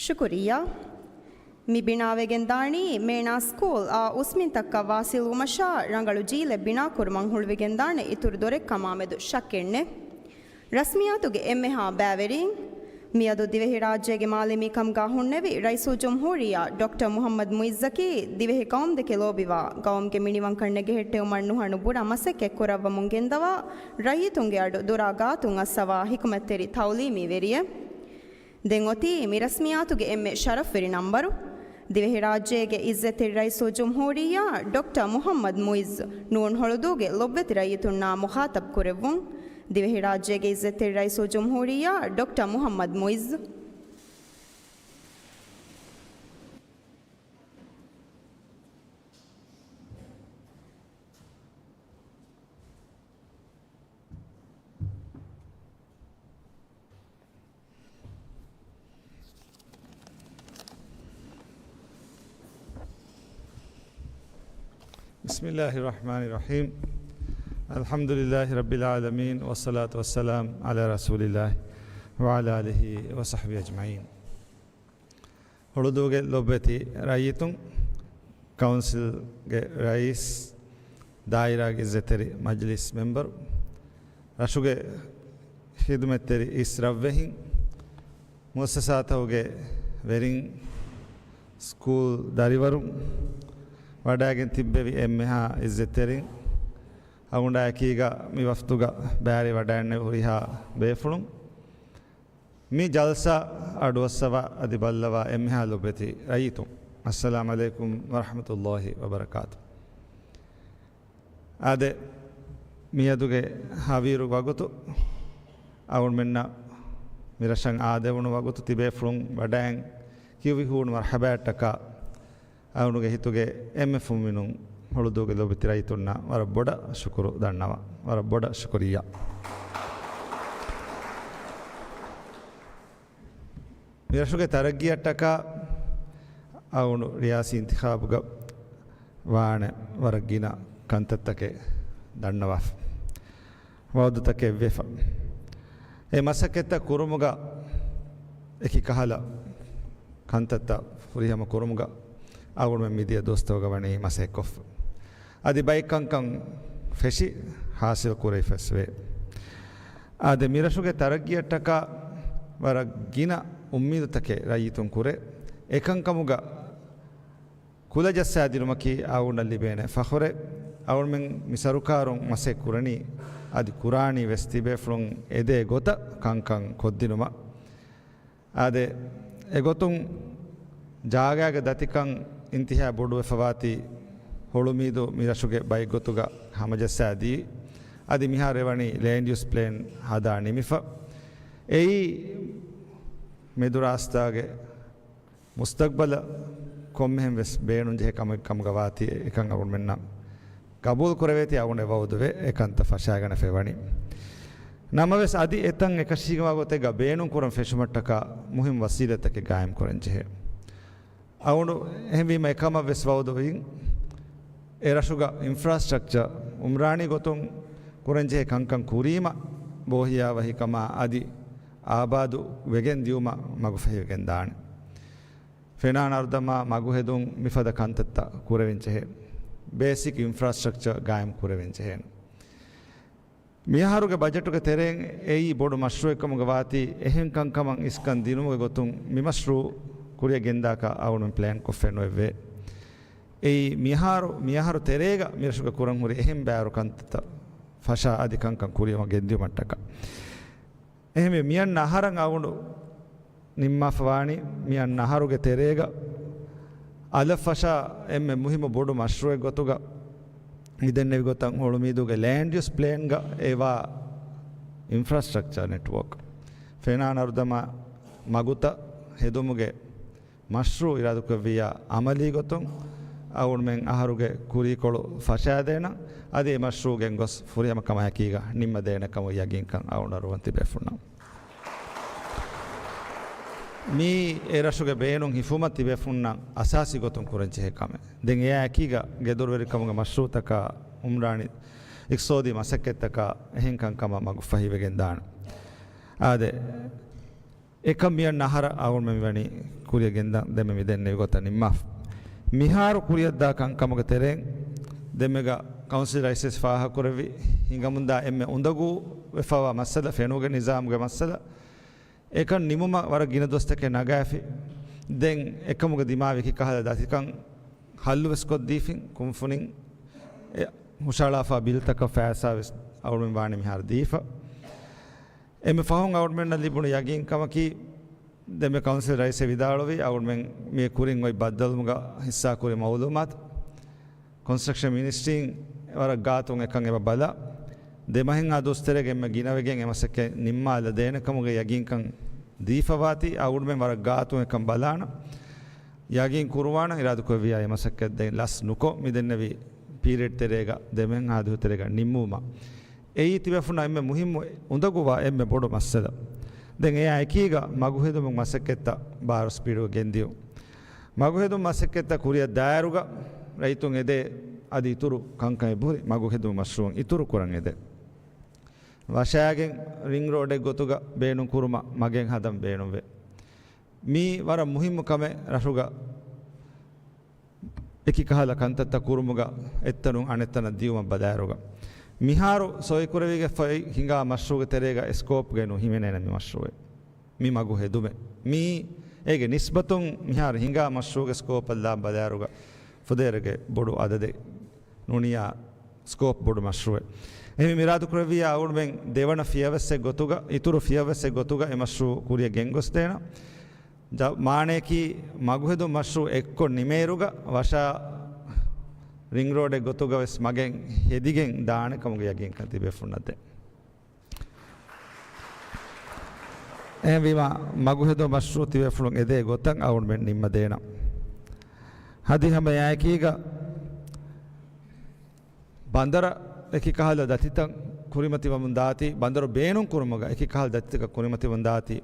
ޝުކުރިއްޔާ. މި ބިނާވެގެން ދާނީ މޭނާ ސްކޫލް އާ އުސްމިންތަކަށް ވާސިލްވުމަށާ ރަނގަޅު ޖީލެއް ބިނާކުރުމަށް ހުޅުވިގެންދާނެ އިތުރު ދޮރެއް ކަމާމެދު ޝައްކެއް ނެތް. ރަސްމިއްޔާތުގެ އެންމެހާ ބައިވެރީން، މިއަދު ދިވެހިރާއްޖޭގެ މާލެ މިކަމުގާ ހުންނެވި ރައީސުލްޖުމްހޫރިއްޔާ ޑޮކްޓަރ މުޙައްމަދު މުޢިއްޒަކީ ދިވެހި ޤައުމުދެކެ ލޯބިވާ، ޤައުމުގެ މިނިވަންކަން ނެގެހެއްޓެވުމަށް ނުހަނު ބުރަ މަސައްކަތް ކުރައްވަމުން ގެންދަވާ، ރައްޔިތުންގެ އަޑު ދުރާ ގާތުން އައްސަވާ ޙިކުމަތްތެރި ތަޢުލީމީ ވެރިއެއް. ދެން އޮތީ މި ރަސްމިއްޔާތުގެ އެންމެ ޝަރަފްވެރި ނަންބަރު. ދިވެހިރާއްޖޭގެ އިއްޒަތްތެރި ރައީސުލްޖުމްހޫރިއްޔާ ޑޮކްޓަރ މުޙައްމަދު މުޢިއްޒު ނޫން ހޮޅުދޫގެ ލޮބުވެތި ރައްޔިތުންނާ މުޚާޠަބު ކުރެއްވުން. ދިވެހިރާއްޖޭގެ އިއްޒަތްތެރި ރައީސުލްޖުމްހޫރިއްޔާ ޑޮކްޓަރ މުޙައްމަދު މުޢިއްޒު. بسم الله الرحمن الرحيم. الحمد لله رب العالمين، والصلاة والسلام على رسول الله وعلى آله وصحبه أجمعين. ހޮޅުދޫގެ ލޮބުވެތި ރައްޔިތުން، ކައުންސިލްގެ ރައީސް، ދާއިރާގެ އިއްޒަތްތެރި މަޖިލިސް މެމްބަރު، ރަށުގެ ޚިދުމަތްތެރި އިސް ރަށްވެހިން، މުއައްސަސާތަކުގެ ވެރިން، ސްކޫލް ދަރިވަރުން، ވަޑައިގެން ތިއްބެވި އެންމެހާ އިއްޒަތްތެރިން، އަޅުގަނޑާ އެކީގަ މި ވަފްދުގަ ބައިވެރިވެ ވަޑައިގެންނެވި ހުރިހާ ބޭފުޅުން، މި ޖަލްސާ އަޑުއައްސަވާ އަދި ބައްލަވާ އެންމެހާ ލޮބުވެތި ރައްޔިތުން، އައްސަލާމް ޢަލައިކުމް ވަރަޙްމަތުﷲި ވަބަރަކާތު. އާދެ، މިއަދުގެ ހަވީރު ވަގުތު އަޅުގަނޑުމެންނަށް މިރަށަށް އާދެވުނު ވަގުތު ތިބޭފުޅުން ވަޑައިގެން ކިޔުއްވި ހޫނު މަރްޙަބާއަށްޓަކާ، އަޅުގަނޑުގެ ހިތުގެ އެންމެ ފުންމިނުން ހޮޅުދޫގެ ލޮބުވެތި ރައްޔިތުންނަށް ވަރަށް ބޮޑަށް ޝުކުރު ދަންނަވަން. ވަރަށް ބޮޑަށް ޝުކުރިއްޔާ. މިރަށުގެ ތަރައްގީއަށްޓަކާ އަޅުގަނޑު ރިޔާސީ އިންތިޚާބުގަ ވާނެ ވަރަށް ގިނަ ކަންތައްތަކެއް ދަންނަވާފަ. ވައުދުތަކެއް ވެފަ. އެ މަސައްކަތްތައް ކުރުމުގަ އެކި ކަހަލަ ކަންތައްތައް ފުރިހަމަ ކުރުމުގަ އަޅުގަނޑުމެން މިދިޔަ ދުވަސްތަކުގަ ވަނީ މަސައްކަތްކޮށްފަ. އަދި ބައެއް ކަންކަން ފެށި ހާސިލް ކުރެވިފަސްވޭ. އާދެ، މިރަށުގެ ތަރައްގީއަށްޓަކާ ވަރަށް ގިނަ އުއްމީދުތަކެއް ރައްޔިތުން ކުރޭ. އެކަންކަމުގަ ކުލަ ޖައްސާދިނުމަކީ އަޅުގަނޑަށް ލިބޭނެ ފަޚުރެއް. އަޅުގަނޑުމެން މި ސަރުކާރުން މަސައްކަތް ކުރަނީ، އަދި ކުރާނީ ވެސް ތިބޭފުޅުން އެދޭ ގޮތަށް ކަންކަން ކޮށްދިނުމަށް. އާދެ، އެގޮތުން ޖާގާގެ ދަތިކަން އިންތިހާ ބޮޑުވެފަވާތީ ހޮޅުމީދު މިރަށުގެ ބައެއްގޮތުގަ ހަމަޖައްސާދީ، އަދި މިހާރު އެވަނީ ލޭންޑް ޔޫސް ޕްލޭން ހަދާ ނިމިފަ. އެއީ މެދުރާސްތާގެ މުސްތަގްބަލަށް ކޮންމެހެން ވެސް ބޭނުންޖެހޭ ކަމެއް ކަމުގަ ވާތީ، އެކަން އަޅުގަނޑުމެންނަށް ގަބޫލު ކުރެވޭތީ އަޅުގަނޑު ވައުދުވެ، އެ ކަންތައް ފަށާގަނެފައި ވަނީ. ނަމަވެސް، އަދި އެތަން އެކަށީގެންވާ ގޮތެއްގަ ބޭނުން ކުރަން ފެށުމަށްޓަކާ މުހިންމު ވަސީލަތްތަކެއް ގާއިމް ކުރަން ޖެހޭ. އަޅުގަނޑު އެހެންވީމަ، އެކަމަށް ވެސް ވައުދުވިން، އެ ރަށުގަ އިންފްރާސްޓްރަކްޗަރ އުމްރާނީ ގޮތުން ކުރަންޖެހޭ ކަންކަން ކުރީމަ، ބޯހިޔާވަހިކަމާ އަދި އާބާދު ވެގެން ދިޔުމަށް މަގުފަހިވެގެން ދާނެ. ފެނާން އަރުދަމާ މަގުހެދުން މިފަދަ ކަންތައްތައް ކުރެވެން ޖެހޭ. ބޭސިކް އިންފްރާސްޓްރަކްޗަރ ގާއިމް ކުރެވެން ޖެހޭނެ. މިއަހަރުގެ ބަޖެޓުގެ ތެރެއިން އެއީ ބޮޑު މަޝްރޫއެއްކަމުގަ ވާތީ، އެހެން ކަންކަމަށް އިސްކަން ދިނުމުގެ ގޮތުން މި މަޝްރޫއު ކުރިއަށް ގެންދާކަށް އަޅުގަނޑު ޕްލޭން ކޮށްފައެއް ނުވެއްވޭ. އެއީ މިއަހަރު، މިއަހަރު ތެރޭގަ މިރަށުގަ ކުރަން ހުރި އެހެން ބައިވަރު ކަންތައްތައް ފަށާ އަދި ކަންކަން ކުރިއަށް ގެންދިއުމަށްޓަކާ. އެހެންވެ، މިއަންނަ އަހަރަށް އަޅުގަނޑު ނިންމާފަވާނީ، މިއަންނަ އަހަރުގެ ތެރޭގަ އަލަށް ފަށާ އެންމެ މުހިއްމު ބޮޑު މަޝްރޫއެއް ގޮތުގަ މިދެންނެވި ގޮތަށް ހޮޅުމީދުގެ ލޭންޑް ޔޫސް ޕްލޭންގަ އެވާ އިންފްރާސްޓްރަކްޗަރ ނެޓްވޯކް، ފެނާން އަރުދަމާ މަގުތައް ހެދުމުގެ މަޝްރޫއު އިރާދަކުރެއްވިއްޔާ، އަމަލީ ގޮތުން އަޅުގަނޑުމެން އަހަރުގެ ކުރީކޮޅު ފަށާދޭނަން، އަދި އެ މަޝްރޫއު ގެންގޮސް ފުރިހަމަ ކަމާއެކީގަ ނިންމަދޭނެ ކަމުގެ ޔަގީންކަން އަޅުގަނޑަށް އަރުވަން ތިބޭފުޅުންނަށް. މިއީ އެ ރަށުގެ ބޭނުން ހިފުމަށް ތިބޭފުޅުންނަށް އަސާސީ ގޮތުން ކުރަންޖެހޭ ކަމެއް. ދެން އެއާއެކީގަ ގެދޮރުވެރިކަމުގެ މަޝްރޫއުތަކާ، އުމްރާނީ އިޤްތިޞާދީ މަސައްކަތްތަކާ އެހެން ކަންކަމަށް މަގުފަހިވެގެން ދާނެ. އާދެ، އެކަން މިއަންނަ އަހަރަށް އަޅުގަނޑުމެން މިވަނީ ކުރިއަށް ގެންދަން. ދެންމެ މިދެންނެވި ގޮތަށް ނިންމާފަ. މިހާރު ކުރިއަށްދާ ކަންކަމުގެ ތެރެއިން ދެންމެގަ ކައުންސިލް ރައީސް ވެސް ފާހަގަކުރެއްވި ހިނގަމުންދާ އެންމެ އުނދަގޫ ވެފަވާ މައްސަލަ، ފެނުގެ ނިޒާމުގެ މައްސަލަ. އެކަން ނިމުމަށް ވަރަށް ގިނަ ދުވަސްތަކެއް ނަގާފި. ދެން އެކަމުގެ ދިމާވި ކަހަލަ ދަތިކަން ހައްލުވެސް ކޮށްދީފިން، ކުންފުނިން އެ ހުށަހަޅާފާ ބިލްތަކަށް ފައިސާވެސް އަޅުމެން ވާނެ މިހާރު ދީފަ. އެންމެ ފަހުން އަޅުމެންނަށް ލިބުނު ޔަގީންކަމަކީ، ދެންމެ ކައުންސިލް ރައީސް ވިދާޅުވި، އަޅުމެން މި ކުރިން އޮތް ބައްދަލުވުމުގަ ހިއްސާކުރި މައުލޫމާތު، ކޮންސްޓްރަކްޝަން މިނިސްޓްރީން ވަރަށް ގާތުން އެކަން އެބަ ބަލާ، ދެ މަހެއްހާ ދުވަސް ތެރޭގަ އެންމެ ގިނަވެގެން އެ މަސައްކަތް ނިންމާލަދޭނެ ކަމުގެ ޔަގީންކަން ދީފަވާތީ، އަޅުމެން ވަރަށް ގާތުން އެކަން ބަލާނަ، ޔަގީން ކުރުވާނަ އިރާދަކުރެއްވިޔާ އެ މަސައްކަތް ދެން ލަސް ނުކޮށް، މި ދެންނެވި ޕީރިއަޑް ތެރޭގަ، ދެ މަހެއްހާ ދުވަހު ތެރޭގަ ނިންމުމަށް. އެއީ ތިބޭފުޅުންނަށް އެންމެ މުހިއްމު އުނދަގޫވާ އެންމެ ބޮޑު މައްސަލަ. ދެން އެއާ އެކީގަ މަގުހެދުމުގެ މަސައްކަތްތައް ބާރު ސްޕީޑުގަ ގެންދިޔުން. މަގުހެދުމުގެ މަސައްކަތްތައް ކުރިއަށް ދާއިރުގަ ރައްޔިތުން އެދޭ އަދި އިތުރު ކަންކަން އެބަހުރި މަގުހެދުމުގެ މަޝްރޫއުން އިތުރު ކުރަން އެދޭ. ވަށާގެން ރިންގް ރޯޑެއް ގޮތުގަ ބޭނުންކުރުމަށް މަގެއް ހަދަން ބޭނުންވޭ. މީ ވަރަށް މުހިއްމު ކަމެއް ރަށުގަ އެކި ކަހަލަ ކަންތައްތައް ކުރުމުގަ އެއްތަނުން އަނެއްތަނަށް ދިޔުމަށް ބަލާއިރުގަ. މިހާރު ސޮއިކުރެވިގެންފައި ހިނގާ މަޝްރޫގެ ތެރޭގަ ސްކޯޕްގައި ނުހިމެނޭނެ މި މަޝްރޫއެއް. މި މަގު ހެދުމެއް. މީ އޭގެ ނިސްބަތުން މިހާރު ހިނގާ މަޝްރޫގެ ސްކޯޕަށް ލާން ބަލާއިރުގަ ފުދޭވަރުގެ ބޮޑު އަދަދެއް ނޫނިއްޔާ ސްކޯޕް ބޮޑު މަޝްރޫއެއް. އެހެންވެ މި އިރާދަކުރެއްވިއްޔާ އަޅުމެން ދެވަނަ ފިޔަވައްސެއް ގޮތުގަ، އިތުރު ފިޔަވައްސެއް ގޮތުގަ އެ މަޝްރޫ ކުރިއަށް ގެންގޮސްދޭނަ. ޖަ-، މާނަޔަކީ މަގުހެދުން މަޝްރޫ އެއްކޮށް ނިމޭއިރުގަ ވަށާ ރިންގް ރޯޑެއް ގޮތުގަ ވެސް މަގެއް ހެދިގެން ދާނެ ކަމުގެ ޔަގީންކަން ތިބޭފުޅުންނަށް ދޭ. އެހެންވީމާ، މަގުހެދުން މަޝްރޫ ތިބޭފުޅުން އެދޭ ގޮތަށް އަޅުމެން ނިންމަދޭނަ. އަދި ހަމަ އެއާއެކީގަ ބަނދަރަށް އެކި ކަހަލަ ދަތިތައް ކުރިމަތިވަމުން ދާތީ، ބަނދަރު ބޭނުން ކުރުމުގަ އެކި ކަހަލަ ދަތިތަކަށް ކުރިމަތިވަމުން ދާތީ.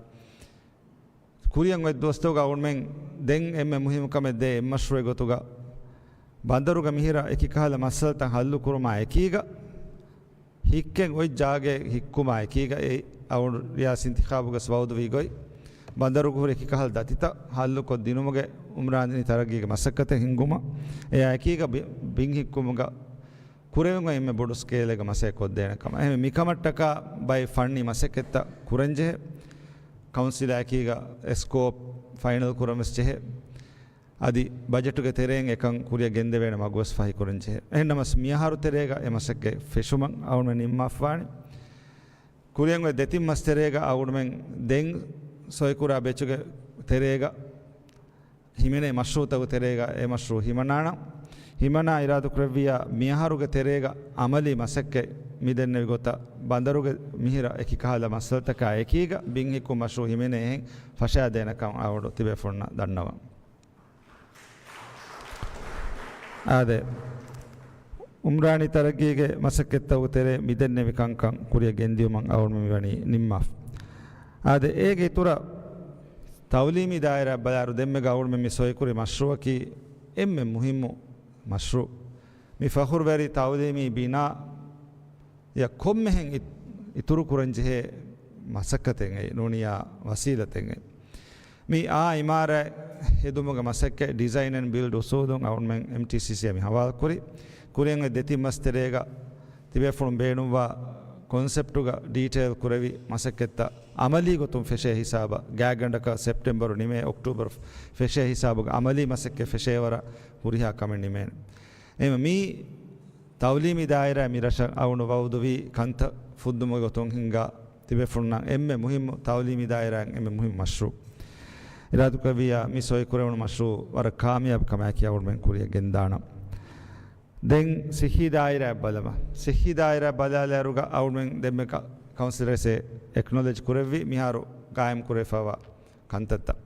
ކުރިއަށް އޮތް ދުވަސްތަކުގަ އަޅުމެން ދެން އެންމެ މުހިއްމު ކަމެއް ދޭ އެއް މަޝްރޫއެއް ގޮތުގަ ބަނދަރުގަ މިހިރަ އެކި ކަހަލަ މައްސަލަތައް ހައްލު ކުރުމާ އެކީގަ، ހިއްކެން އޮތް ޖާގައެއް ހިއްކުމާ އެކީގަ، އެ އަޅު ރިޔާސީ އިންތިޚާބުގަ ވައުދުވި ގޮތް، ބަނދަރުގަ ހުރި އެކި ކަހަލަ ދަތިތައް ހައްލުކޮށް ދިނުމުގެ އުމްރާނީ ތަރައްގީގެ މަސައްކަތެއް ހިންގުމަށް، އެއާ އެކީގަ ބި-، ބިން ހިއްކުމުގަ ކުރެވެން އޮތް އެންމެ ބޮޑު ސްކޭލެއްގަ މަސައްކަތް ކޮށްދޭނެ ކަމަށް. އެހެންވެ، މިކަމަށްޓަކާ ބައެއް ފަންނީ މަސައްކަތްތައް ކުރަންޖެހޭ. ކައުންސިލާ އެކީގަ ސްކޯޕް ފައިނަލް ކުރަން ވެސް ޖެހޭ. އަދި ބަޖެޓުގެ ތެރެއިން އެކަން ކުރިއަށް ގެންދެވޭނެ މަގުވެސް ފަހިކުރަން ޖެހޭ. އެހެންނަމަސް މިއަހަރު ތެރޭގަ އެ މަސައްކަތް ފެށުމަށް އަޅުމެން ނިންމާފާނެ. ކުރިއަށް އޮތް ދެތިން މަސް ތެރޭގަ އަޅުމެން ދެން ސޮއިކުރާ ބެޗުގެ ތެރޭގަ ހިމެނޭ މަޝްރޫއުތަކުގެ ތެރޭގަ އެ މަޝްރޫއު ހިމަނާނަ. ހިމަނާ އިރާދަކުރެއްވިއްޔާ މިއަހަރުގެ ތެރޭގަ އަމަލީ މަސައްކަތް މިދެންނެވި ގޮތަށް ބަނދަރުގެ މިހިރަ އެކި ކަހަލަ މައްސަލަތަކާ އެކީގަ ބިން ހިއްކުން މަޝްރޫއު ހިމެނޭހެން ފަށާދޭނެ ކަމަށް އަޅުގަނޑު ތިބޭފުޅުންނަށް ދަންނަވަން. އާދެ، އުމްރާނީ ތަރައްގީގެ މަސައްކަތްތަކުގެ ތެރޭ މިދެންނެވި ކަންކަން ކުރިއަށް ގެންދިޔުމަށް އަޅުގަނޑު މިވަނީ ނިންމާފަ. އާދެ، އޭގެ އިތުރަށް ތައުލީމީ ދާއިރާ ބަލާއިރު ދެންމެ އަޅުގަނޑު މި ސޮއިކުރި މަޝްރޫއަކީ އެންމެ މުހިއްމު މަޝްރޫއު. މި ފަޚުރުވެރި ތައުލީމީ ބިނާ އެ ކޮންމެހެން އި-، އިތުރު ކުރަން ޖެހޭ މަސައްކަތެއް އެއީ ނޫނިއްޔާ ވަސީލަތެއް އެއީ. މި އާ އިމާރާތް ހެދުމުގެ މަސައްކަތް ޑިޒައިން އެންޑް ބިލްޑް އުސޫލުން އަޅުމެން އެމްޓީސީސީއަށް މި ހަވާލު ކުރި. ކުރިއަށް އޮތް ދެތިން މަސް ތެރޭގަ ތިބޭފުޅުން ބޭނުންވާ ކޮންސެޕްޓުގަ ޑީޓެއިލް ކުރެވި މަސައްކަތްތައް އަމަލީ ގޮތުން ފެށޭ ހިސާބަށް ގާތްގަނޑަކަށް ސެޕްޓެމްބަރު ނިމޭ އޮކްޓޫބަރު ފެށޭ ހިސާބުގަ އަމަލީ މަސައްކަތް ފެށޭވަރަށް ހުރިހާ ކަމެއް ނިމޭނެ. އެހެންވެ މީ ތައުލީމީ ދާއިރާ މި ރަށަށް އަޅުގަނޑު ވައުދުވީ ކަންތައް ފުއްދުމުގެ ގޮތުން ހިންގާ ތިބޭފުޅުންނަށް އެންމެ މުހިއްމު ތައުލީމީ ދާއިރާއިން އެންމެ މުހިއްމު މަޝްރޫއު. އިރާދަކުރެއްވިއްޔާ މި ސޮއިކުރެވުނު މަޝްރޫއު ވަރަށް ކާމިޔާބު ކަމާއެކީ އަޅުގަނޑުމެން ކުރިއަށް ގެންދާނަން. ދެން ސިއްހީ ދާއިރާއަށް ބަލަމާ. ސިއްހީ ދާއިރާއަށް ބަލާލާއިރުގަ އަޅުގަނޑުމެން ދެންމެ ކަ-، ކައުންސިލަރ އެކްނޮލެޖް ކުރެއްވި މިހާރު ގާއިމް ކުރެވިފައިވާ ކަންތައްތައް.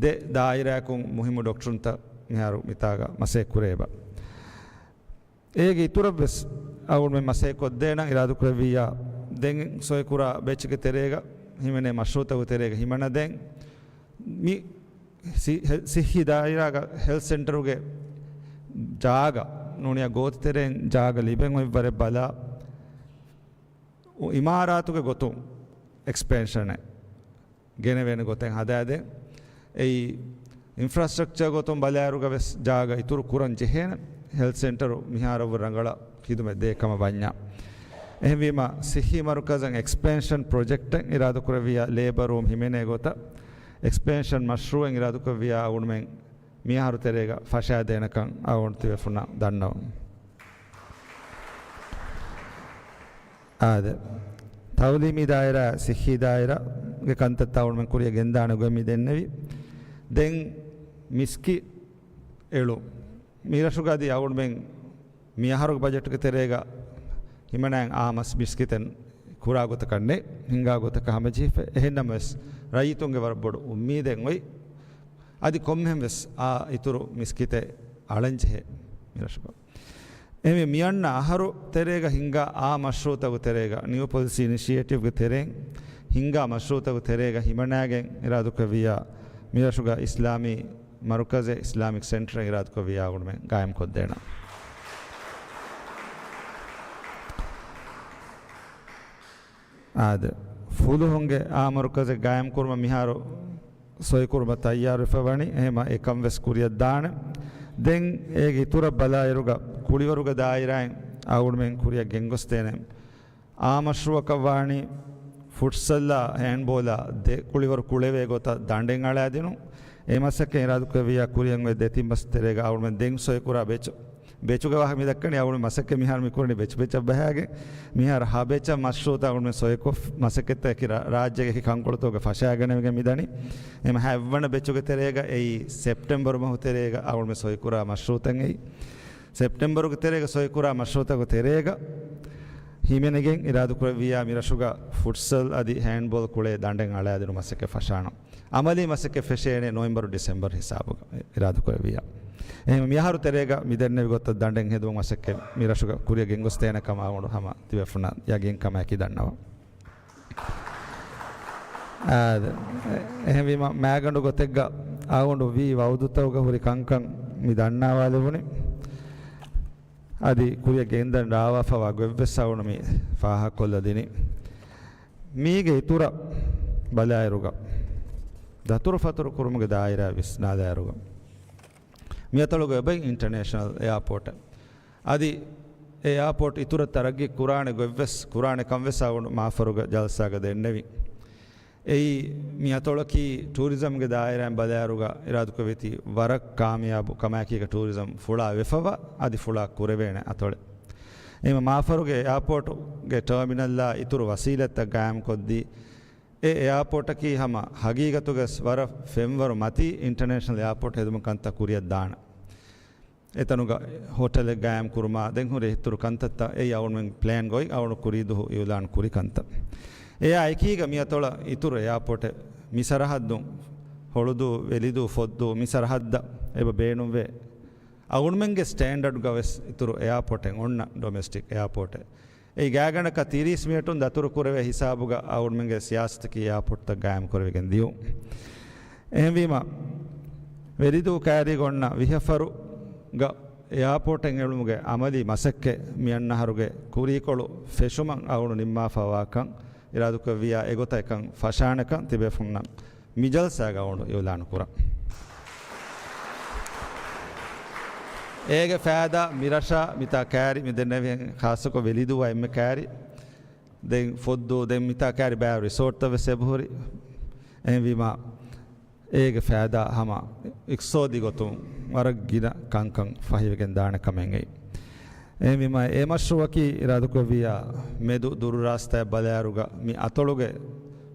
ދެ ދާއިރާއަކުން މުހިއްމު ޑޮކްޓަރުންތައް މިހާރު މިތާގަ މަސައްކަތް ކުރެވޭ. އޭގެ އިތުރަށްވެސް އަޅުގަނޑުމެން މަސައްކަތް ކޮށްދޭނަން އިރާދަކުރެއްވިއްޔާ، ދެން ސޮއިކުރާ ބެޗުގެ ތެރޭގަ ހިމެނޭ މަޝްރޫއުތަކުގެ ތެރޭގަ ހިމަނަދޭން. މި ސި-، ހެ-، ސިއްހީ ދާއިރާގަ ހެލްތް ސެންޓަރުގެ ޖާގަ ނޫނިއްޔާ ގޯތިތެރެއިން ޖާގަ ލިބެން އޮތްވަރެއް ބަލާ، އިމާރާތުގެ ގޮތުން އެކްސްޕެންޝަނެއް ގެނެވޭނެ ގޮތެއް ހަދާދޭން. އެއީ، އިންފްރާސްޓްރަކްޗަރ ގޮތުން ބަލާއިރުގަ ވެސް ޖާގަ އިތުރު ކުރަން ޖެހޭނެ. ހެލްތް ސެންޓަރު މިހާރަށްވުރެ ރަނގަޅަށް ޚިދުމަތް ދޭ ކަމަށް ވަންޏާ. އެހެންވީމަ، ސިއްހީ މަރުކަޒަށް އެކްސްޕެންޝަން ޕްރޮޖެކްޓެއް އިރާދަކުރެއްވިޔާ، ލޭބަރ ރޫމް ހިމެނޭ ގޮތަށް އެކްސްޕެންޝަން މަޝްރޫއެއް އިރާދަކުރެއްވިޔާ އަޅުގަނޑުމެން މިއަހަރު ތެރޭގަ ފަށާދޭނެކަން އަޅުގަނޑު ތިބޭފުންނަށް ދަންނަވަން. އާދެ، ތައުލީމީ ދާއިރާ، ސިއްހީ ދާއިރާގެ ކަންތައްތައް އަޅުގަނޑުމެން ކުރިއަށް ގެންދާނެ ގޮތް މި ދެންނެވި. ދެން މިސްކިތް އެޅުން. މިރަށުގަ އަދި އަޅުގަނޑުމެން މިއަހަރުގެ ބަޖެޓުގެ ތެރޭގަ ހިމަނާން އާ މަސް މިސްކިތެއް ކުރާ ގޮތަކަށް ނެތް، ހިންގާ ގޮތަކަށް ހަމަޖެހިފަ. އެހެންނަމަވެސް، ރައްޔިތުންގެ ވަރަށް ބޮޑު އުއްމީދެއް އޮތް. އަދި ކޮންމެހެން ވެސް އާ އިތުރު މިސްކިތެއް އަޅަންޖެހޭ މިރަށުގަ. އެހެންވެ، މިއަންނަ އަހަރު ތެރޭގަ ހިންގާ އާ މަޝްރޫއުތަކުގެ ތެރޭގަ، ނިއު ޕޮލިސީ އިނިޝިއޭޓިވްގެ ތެރެއިން ހިންގާ މަޝްރޫއުތަކުގެ ތެރޭގަ ހިމަނާގެން އިރާދަކުރެއްވިއްޔާ، މިރަށުގަ އިސްލާމީ މަރުކަޒެއް، އިސްލާމިކް ސެންޓަރެއް އިރާދަކުރެއްވިއްޔާ އަޅުގަނޑުމެން ގާއިމްކޮށްދޭނަން. އާދެ، ފުލުހުންގެ އާ މަރުކަޒެއް ގާއިމްކުރުމަށް މިހާރު ސޮއިކުރުމަށް ތައްޔާރުވެފަ ވަނީ، އެހެމަ އެކަން ވެސް ކުރިއަށް ދާނެ. ދެން އޭގެ އިތުރަށް ބަލާއިރުގަ، ކުޅިވަރުގެ ދާއިރާއިން އަޅުގަނޑުމެން ކުރިއަށް ގެންގޮސްދޭނެ އާ މަޝްރޫއަކަށް ވާނީ، ފުޓްސަލްއާ ހޭންޑްބޯލާ ދެ ކުޅިވަރު ކުޅެވޭ ގޮތަށް ދަނޑެއް އަޅާދިނުން. އެ މަސައްކަތް އިރާދަކުރެއްވިއްޔާ ކުރިއަށް އޮތް ދެތިން މަސް ތެރޭގަ އަޅުގަނޑުމެން ދެން ސޮއިކުރާ ބެޗު، ބެޗުގެ ވާހަކަ މި ދައްކަނީ އަޅުގަނޑު މަސައްކަތް މިހާރު މި ކުރަނީ ބެޗު ބެޗަށް ބަހާގެން. މިހާރު ހަ ބެޗަށް މަޝްރޫއުތައް އަޅުގަނޑުމެން ސޮއިކޮށް، މަސައްކަތްތަކަކީ ރާ-، ރާއްޖޭގެ އެކި ކަންކޮޅުތަކުގެ ފަށާގަނެވިގެން މިދަނީ. އެހެމަ ހަތްވަނަ ބެޗުގެ ތެރޭގަ އެއީ ސެޕްޓެމްބަރު މަހު ތެރޭގަ އަޅުގަނޑުމެން ސޮއިކުރާ މަޝްރޫއުތައް އެއީ. ސެޕްޓެމްބަރުގެ ތެރޭގަ ސޮއިކުރާ މަޝްރޫއުތަކުގެ ތެރޭގަ ހިމެނިގެން އިރާދަކުރެއްވިއްޔާ، މިރަށުގަ ފުޓްސަލް އަދި ހޭންޑްބޯލް ކުޅޭ ދަނޑެއް އަޅާދިނުން މަސައްކަތް ފަށާނަން. އަމަލީ މަސައްކަތް ފެށޭނެ ނޮވެމްބަރު ޑިސެމްބަރު ހިސާބުގަ އިރާދަކުރެއްވިއްޔާ. އެހެން މިއަހަރު ތެރޭގަ މި ދެންނެވި ގޮތަށް ދަނޑެއް ހެދުމަށް މަސައްކަތް މިރަށުގަ ކުރިއަށް ގެންގޮސްދޭނެ ކަމަށް އަޅުގަނޑު ހަމަ ތިބޭފުންނަށް ޔަގީންކަމާއެކީ ދަންނަވަން. އާދެ، އެހެންވީމަ، މާގަނޑު ގޮތެއްގަ އަޅުގަނޑު ވީ ވައުދުތަކުގަ ހުރި ކަންކަން މި ދަންނަވާލެވުނީ. އަދި ކުރިއަށް ގެންދަން ރާވާފަވާ ގޮތްވެސް އަޅުގަނޑު މި ފާހަގަކޮށްލަދިނީ. މީގެ އިތުރަށް ބަލާއިރުގަ، ދަތުރުފަތުރު ކުރުމުގެ ދާއިރާ ވިސްނާލާއިރުގަ، މިއަތޮޅުގަ އެބައި އިންޓަރނޭޝަނަލް އެއާޕޯޓެއް. އަދި އެ އެއާޕޯޓް އިތުރަށް ތަރައްގީ ކުރާނެ ގޮތްވެސް، ކުރާނެ ކަންވެސް އަޅުގަނޑު މާފަރުގަ ޖަލްސާގަ ދެންނެވި. އެއީ، މި އަތޮޅަކީ ޓޫރިޒަމްގެ ދާއިރާއިން ބަލާއިރުގަ އިރާދަކުރެއްވީތީ ވަރަށް ކާމިޔާބު ކަމާއެކީގަ ޓޫރިޒަމް ފުޅާ ވެފަވާ އަދި ފުޅާ ކުރެވޭނެ އަތޮޅެއް. އެހެމަ މާފަރުގެ އެއާޕޯޓުގެ ޓަރމިނަލްއާ އިތުރު ވަސީލަތްތައް ގާއިމްކޮށްދީ، އެ އެއާޕޯޓަކީ ހަމަ ހަގީގަތުގަސް ވަރަށް ފެންވަރު މަތީ އިންޓަރނޭޝަނަލް އެއާޕޯޓް ހެދުމުގެ ކަންތައް ކުރިއަށް ދާނެ. އެތަނުގަ ހޮޓެލެއް ގާއިމް ކުރުމާ، ދެން ހުރި އިތުރު ކަންތައްތައް އެއީ އަޅުގަނޑުމެން ޕްލޭންގަ އޮތް އަޅުގަނޑު ކުރީ ދުހު އިއުލާން ކުރި ކަންތައް. އެއާ އެކީގަ މި އަތޮޅަށް އިތުރު އެއާޕޯޓެއް މި ސަރަހައްދުން، ހޮޅުދޫ، ވެލިދޫ، ފޮއްދޫ މި ސަރަހައްދަށް އެބަ ބޭނުންވޭ. އަޅުގަނޑުމެންގެ ސްޓޭންޑަޑްގަ ވެސް އިތުރު އެއާޕޯޓެއް އޮންނަ ޑޮމެސްޓިކް އެއާޕޯޓެއް. އެއީ ގާތްގަނޑަކަށް ތިރީސް މިނެޓުން ދަތުރު ކުރެވޭ ހިސާބުގަ އަޅުގަނޑުމެންގެ ސިޔާސަތަކީ އެއާޕޯޓްތައް ގާއިމް ކުރެވިގެން ދިޔުން. އެހެންވީމަ، ވެލިދޫ ކައިރީގަ އޮންނަ ވިހަ ފަރުގަ އެއާޕޯޓެއް އެޅުމުގެ އަމަލީ މަސައްކަތް މިއަންނަ އަހަރުގެ ކުރީކޮޅު ފެށުމަށް އަޅުގަނޑު ނިންމާފަ ވާކަން އިރާދަކުރެއްވިއްޔާ، އެގޮތަށް އެކަން ފަށާނެކަން ތިބޭފުންނަށް މި ޖަލްސާގަ އަޅުގަނޑު އިއުލާނު ކުރަން. އޭގެ ފައިދާ މިރަށާ މިތާ ކައިރި މި ދެންނެވިހެން ޚާއްޞަކޮށް ވެލިދޫއާ އެންމެ ކައިރި. ދެން ފޮއްދޫ، ދެން މިތާ ކައިރި ބައެއް ރިސޯޓްތައް ވެސް އެބަހުރި. އެހެންވީމާ، އޭގެ ފައިދާ ހަމަ އިޤްތިޞާދީ ގޮތުން ވަރަށް ގިނަ ކަންކަން ފަހިވެގެން ދާނެ ކަމެއް އެއީ. އެހެންވީމާ، އެ މަޝްރޫއަކީ އިރާދަކުރެއްވިއްޔާ، މެދު ދުރު ރާސްތާއަށް ބަލާއިރުގަ މި އަތޮޅުގެ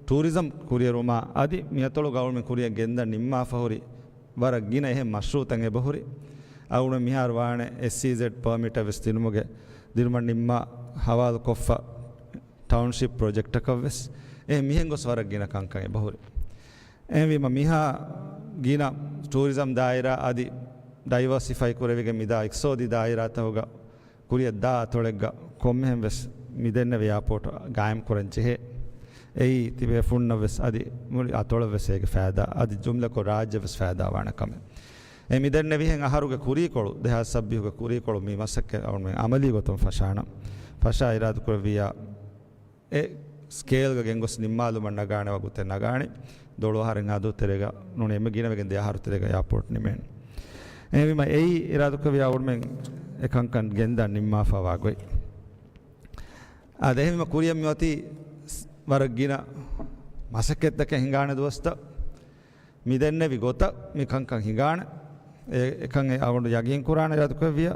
ޓޫރިޒަމް ކުރިއެރުމާ އަދި މި އަތޮޅުގަ އަޅުގަނޑުމެން ކުރިއަށް ގެންދަން ނިންމާފަ ހުރި ވަރަށް ގިނަ އެހެން މަޝްރޫއުތައް އެބަހުރި. އަޅުގަނޑު މިހާރު ވާނެ އެސްއީޒެޑް ޕަރމިޓެއް ވެސް ދިނުމުގެ ދިނުމަށް ނިންމާ ހަވާލުކޮށްފަ ޓައުންޝިޕް ޕްރޮޖެކްޓަކަށް ވެސް އެ މިހެން ގޮސް ވަރަށް ގިނަ ކަންކަން އެބަހުރި. އެހެންވީމަ މިހާ ގިނަ ޓޫރިޒަމް ދާއިރާ އަދި ޑައިވާސިފައި ކުރެވިގެން މިދާ އިޤްތިޞާދީ ދާއިރާތަކުގަ ކުރިއަށް ދާ އަތޮޅެއްގަ ކޮންމެހެން ވެސް މި ދެންނެވި އެއާޕޯޓް ގާއިމް ކުރަން ޖެހޭ. އެއީ ތިބޭފުންނަށް ވެސް އަދި މުޅި އަތޮޅަށް ވެސް އޭގެ ފައިދާ އަދި ޖުމްލަކޮށް ރާއްޖެ ވެސް ފައިދާ ވާނެ ކަމެއް. އެ މި ދެންނެވިހެން އަހަރުގެ ކުރީކޮޅު، ދެހާސް ސައްބީސްގެ ކުރީކޮޅު މި މަސައްކަތް އަޅުގަނޑުމެން އަމަލީ ގޮތުން ފަށާނަން. ފަށާ އިރާދަކުރެއްވިއްޔާ، އެ ސްކޭލްގަ ގެންގޮސް ނިންމާލުމަށް ނަގާނެ ވަގުތެއް ނަގާނެ. ދޮޅު އަހަރެއް އަދު ތެރޭގަ ނޫނީ އެންމެ ގިނަވެގެން ދެ އަހަރު ތެރޭގަ އެއާޕޯޓް ނިމޭނެ. އެހެންވީމަ އެއީ އިރާދަކުރެއްވިއްޔާ އަޅުގަނޑުމެން އެ ކަންކަން ގެންދަން ނިންމާފަ ވާ ގޮތް. އާދެ، އެހެންވީމަ ކުރިއަށް މި އޮތީ ވަރަށް ގިނަ މަސައްކަތްތަކެއް ހިނގާނެ ދުވަސްތައް. މި ދެންނެވި ގޮތަށް މި ކަންކަން ހިނގާނެ. އެ، އެކަން އެ އަޅުގަނޑު ޔަގީން ކުރާނެ އިރާދަކުރެއްވިޔާ،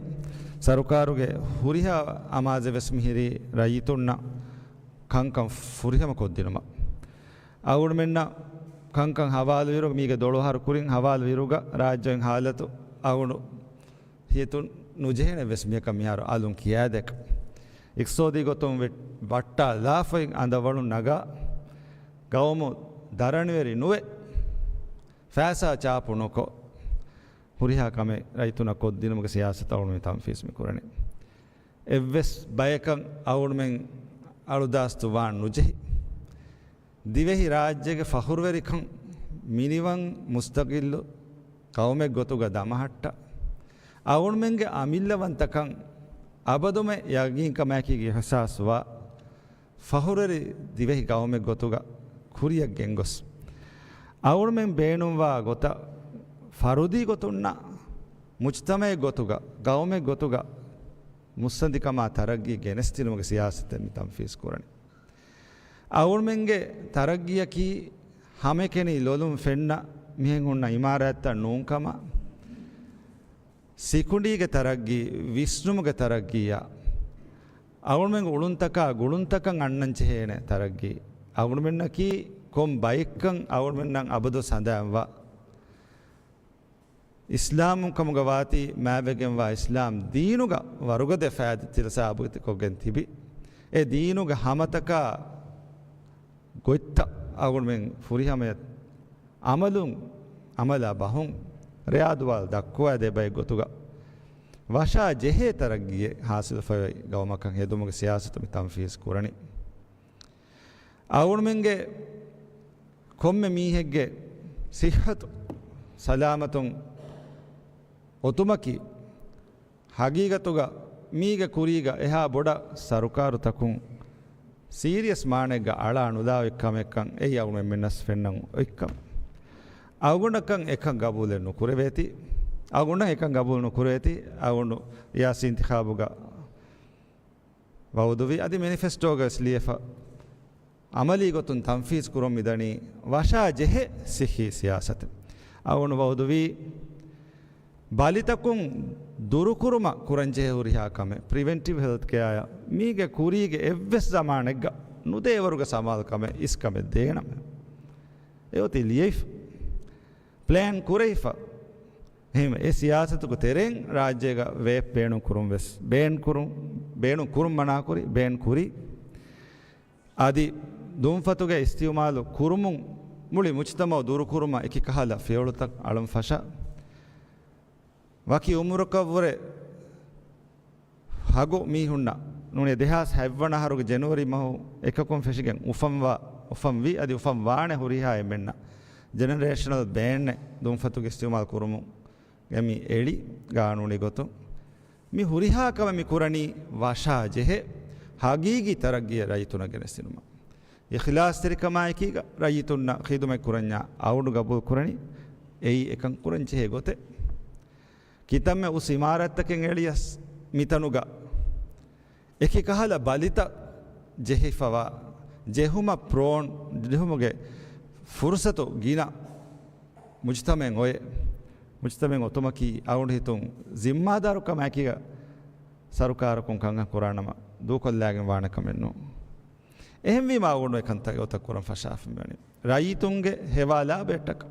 ސަރުކާރުގެ ހުރިހާ އަމާޒެއް ވެސް މިހިރީ ރައްޔިތުންނަށް ކަންކަން ފުރިހަމަ ކޮށްދިނުމަށް. އަޅުގަނޑުމެންނަށް ކަންކަން ހަވާލުވިއިރު، މީގެ ދޮޅު އަހަރު ކުރިން ހަވާލުވިއިރުގަ ރާއްޖޭގެ ހާލަތު އަޅުގަނޑު ހިޔެތުން ނުޖެހޭނެ ވެސް މިއަކަށް މިހާރު އަލުން ކިޔާދޭކަށް. އިޤްތިޞާދީ ގޮތުން ވެ-، ވައްޓާލާފައި އަނދަވަޅުން ނަގާ، ގައުމު ދަރަނިވެރި ނުވެ، ފައިސާ ޗާޕު ނުކޮށް، ހުރިހާ ކަމެއް ރައްޔިތުންނަށް ކޮށްދިނުމުގެ ސިޔާސަތަށް އަޅުގަނޑު މި ތަންފީޒު މި ކުރަނީ. އެއްވެސް ބަޔަކަށް އަޅުގަނޑުމެން އަޅުދާސްތު ވާން ނުޖެހި. ދިވެހި ރާއްޖޭގެ ފަޚުރުވެރިކަން މިނިވަން މުސްތަޤިއްލު ޤައުމެއް ގޮތުގަ ދަމަހައްޓަ، އަޅުގަނޑުމެންގެ އަމިއްލަވަންތަކަން އަބަދުމެ ޔަގީންކަމާއެކީގެ އިޙްސާސްވާ، ފަޚުރުވެރި ދިވެހި ޤައުމެއް ގޮތުގަ ކުރިއަށް ގެންގޮސް، އަޅުގަނޑުމެން ބޭނުންވާ ގޮތަށް ފަރުދީ ގޮތުންނާ މުޖްތަމަޢެއް ގޮތުގަ، ޤައުމެއް ގޮތުގަ މުއްސަނދިކަމާ ތަރައްގީ ގެނެސްދިނުމުގެ ސިޔާސަތެއް މި ތަންފީޒު ކުރަނީ. އަޅުގަނޑުމެންގެ ތަރައްގީއަކީ ހަމައެކަނި ލޮލުން ފެންނަ މިހެން ހުންނަ އިމާރާތްތައް ނޫންކަމަށް، ސިކުނޑީގެ ތަރައްގީ، ވިސްނުމުގެ ތަރައްގީއާ، އަޅުގަނޑުމެންގެ އުޅުންތަކާ ގުޅުންތަކަށް އަންނަން ޖެހޭނެ ތަރައްގީ. އަޅުގަނޑުމެންނަކީ ކޮން ބައެއްކަން އަޅުގަނޑުމެންނަށް އަބަދުވެސް ހަނދާންވާ އިސްލާމުން ކަމުގަ ވާތީ މާތްވެގެންވާ އިސްލާމް ދީނުގަ ވަރުގަދަ ފައިދަތި ތިލަ ސާބިތުކޮށްގެން ތިބި، އެ ދީނުގެ ހަމަތަކާ ގޮތްތައް އަޅުގަނޑުމެން ފުރިހަމަޔަށް އަމަލުން، އަމަލާ ބަހުން ރެޔާދުވާލް ދައްކުވާދޭ ބައެއް ގޮތުގަ ވަށާ ޖެހޭ ތަރައްގީއެއް ހާސިލުފައި ގައުމަކަށް ހެދުމުގެ ސިޔާސަތު މި ތަންފީޒު ކުރަނީ. އަޅުގަނޑުމެންގެ ކޮންމެ މީހެއްގެ ސިއްހަތު ސަލާމަތުން އޮތުމަކީ، ހަގީގަތުގަ މީގެ ކުރީގަ އެހާ ބޮޑަށް ސަރުކާރުތަކުން ސީރިއަސް މާނައެއްގަ އަޅާ ނުލާ އޮތް ކަމެއްކަން އެއީ އަޅުގަނޑުމެންނަސް ފެންނަން އޮތްކަމެއް. އަޅުގަނޑަކަށް އެކަން ގަބޫލެއް ނުކުރެވޭތީ، އަޅުގަނޑަށް އެކަން ގަބޫލު ނުކުރެވޭތީ، އަޅުގަނޑު ރިޔާސީ އިންތިޚާބުގަ ވައުދުވި އަދި މެނިފެސްޓޯގަ ވެސް ލިޔެފަ، އަމަލީ ގޮތުން ތަންފީޒް ކުރަން މިދަނީ ވަށާ ޖެހޭ ސިއްހީ ސިޔާސަތެއް. އަޅުގަނޑު ވައުދުވީ ބަލިތަކުން ދުރުކުރުމަށް ކުރަންޖެހޭ ހުރިހާ ކަމެއް، ޕްރިވެންޓިވް ހެލްތް ކެއާއަށް މީގެ ކުރީގެ އެއްވެސް ޒަމާނެއްގަ ނުދޭވަރުގެ ސަމާލުކަމެއް އިސްކަމެއް ދޭނަމޭ. އެއޮތީ ލިޔެފަ، ޕްލޭން ކުރެވިފަ. އެހެންވެ، އެ ސިޔާސަތުގެ ތެރެއިން ރާއްޖޭގަ ވޭޕް ބޭނުން ކުރުން ވެސް، ބޭން ކުރުން، ބޭނުން ކުރުން މަނާކުރި، ބޭން ކުރި. އަދި ދުންފަތުގެ އިސްތިއުމާލު ކުރުމުން މުޅި މުޖްތަމަޢު ދުރުކުރުމަށް އެކި ކަހަލަ ފިޔަވަޅުތައް އަޅަން ފަށާ، ވަކި އުމުރަކަށްވުރެ ހަގު މީހުންނަށް ނޫނީ ދެހާސް ހަތްވަނަ އަހަރުގެ ޖެނުއަރީ މަހު އެކަކުން ފެށިގެން އުފަންވާ، އުފަންވި އަދި އުފަން ވާނެ ހުރިހާ އެންމެންނަށް ޖެނެރޭޝަނަލް ބޭންއެއް ދުންފަތުގެ އިސްތިއުމާލު ކުރުމުގެ މި އެޅި ގާނޫނީ ގޮތުން. މި ހުރިހާ ކަމެއް މި ކުރަނީ ވަށާ ޖެހޭ ހަގީގީ ތަރައްގީއެއް ރައްޔިތުންނަށް ގެނެސްދިނުމަށް. އިޚްލާޞްތެރިކަމާއެކީގަ ރައްޔިތުންނަށް ޚިދުމަތް ކުރަންޏާ އަޅުގަނޑު ގަބޫލު ކުރަނީ އެއީ އެކަން ކުރަން ޖެހޭ ގޮތެއް. ކިތަންމެ އުސް އިމާރާތްތަކެއް އެޅިޔަސް މިތަނުގަ އެކި ކަހަލަ ބަލިތައް ޖެހިފަވާ، ޖެހުމަށް ޕްރޯން، ޖެހުމުގެ ފުރުސަތު ގިނަ މުޖްތަމައެއް އޮތް، މުޖްތަމައެއް އޮތުމަކީ އަޅުގަނޑު ހިތުން ޒިންމާދާރުކަމާއެކީގަ ސަރުކާރަކުން ކަންކަން ކުރާނަމަ ދޫކޮށްލާގެން ވާނެ ކަމެއް ނޫން. އެހެންވީމަ އަޅުގަނޑު އެކަންތައް އެގޮތަށް ކުރަން ފަށާފަ މިވަނީ. ރައްޔިތުންގެ ހެވާ ލާބައެއްޓަކަ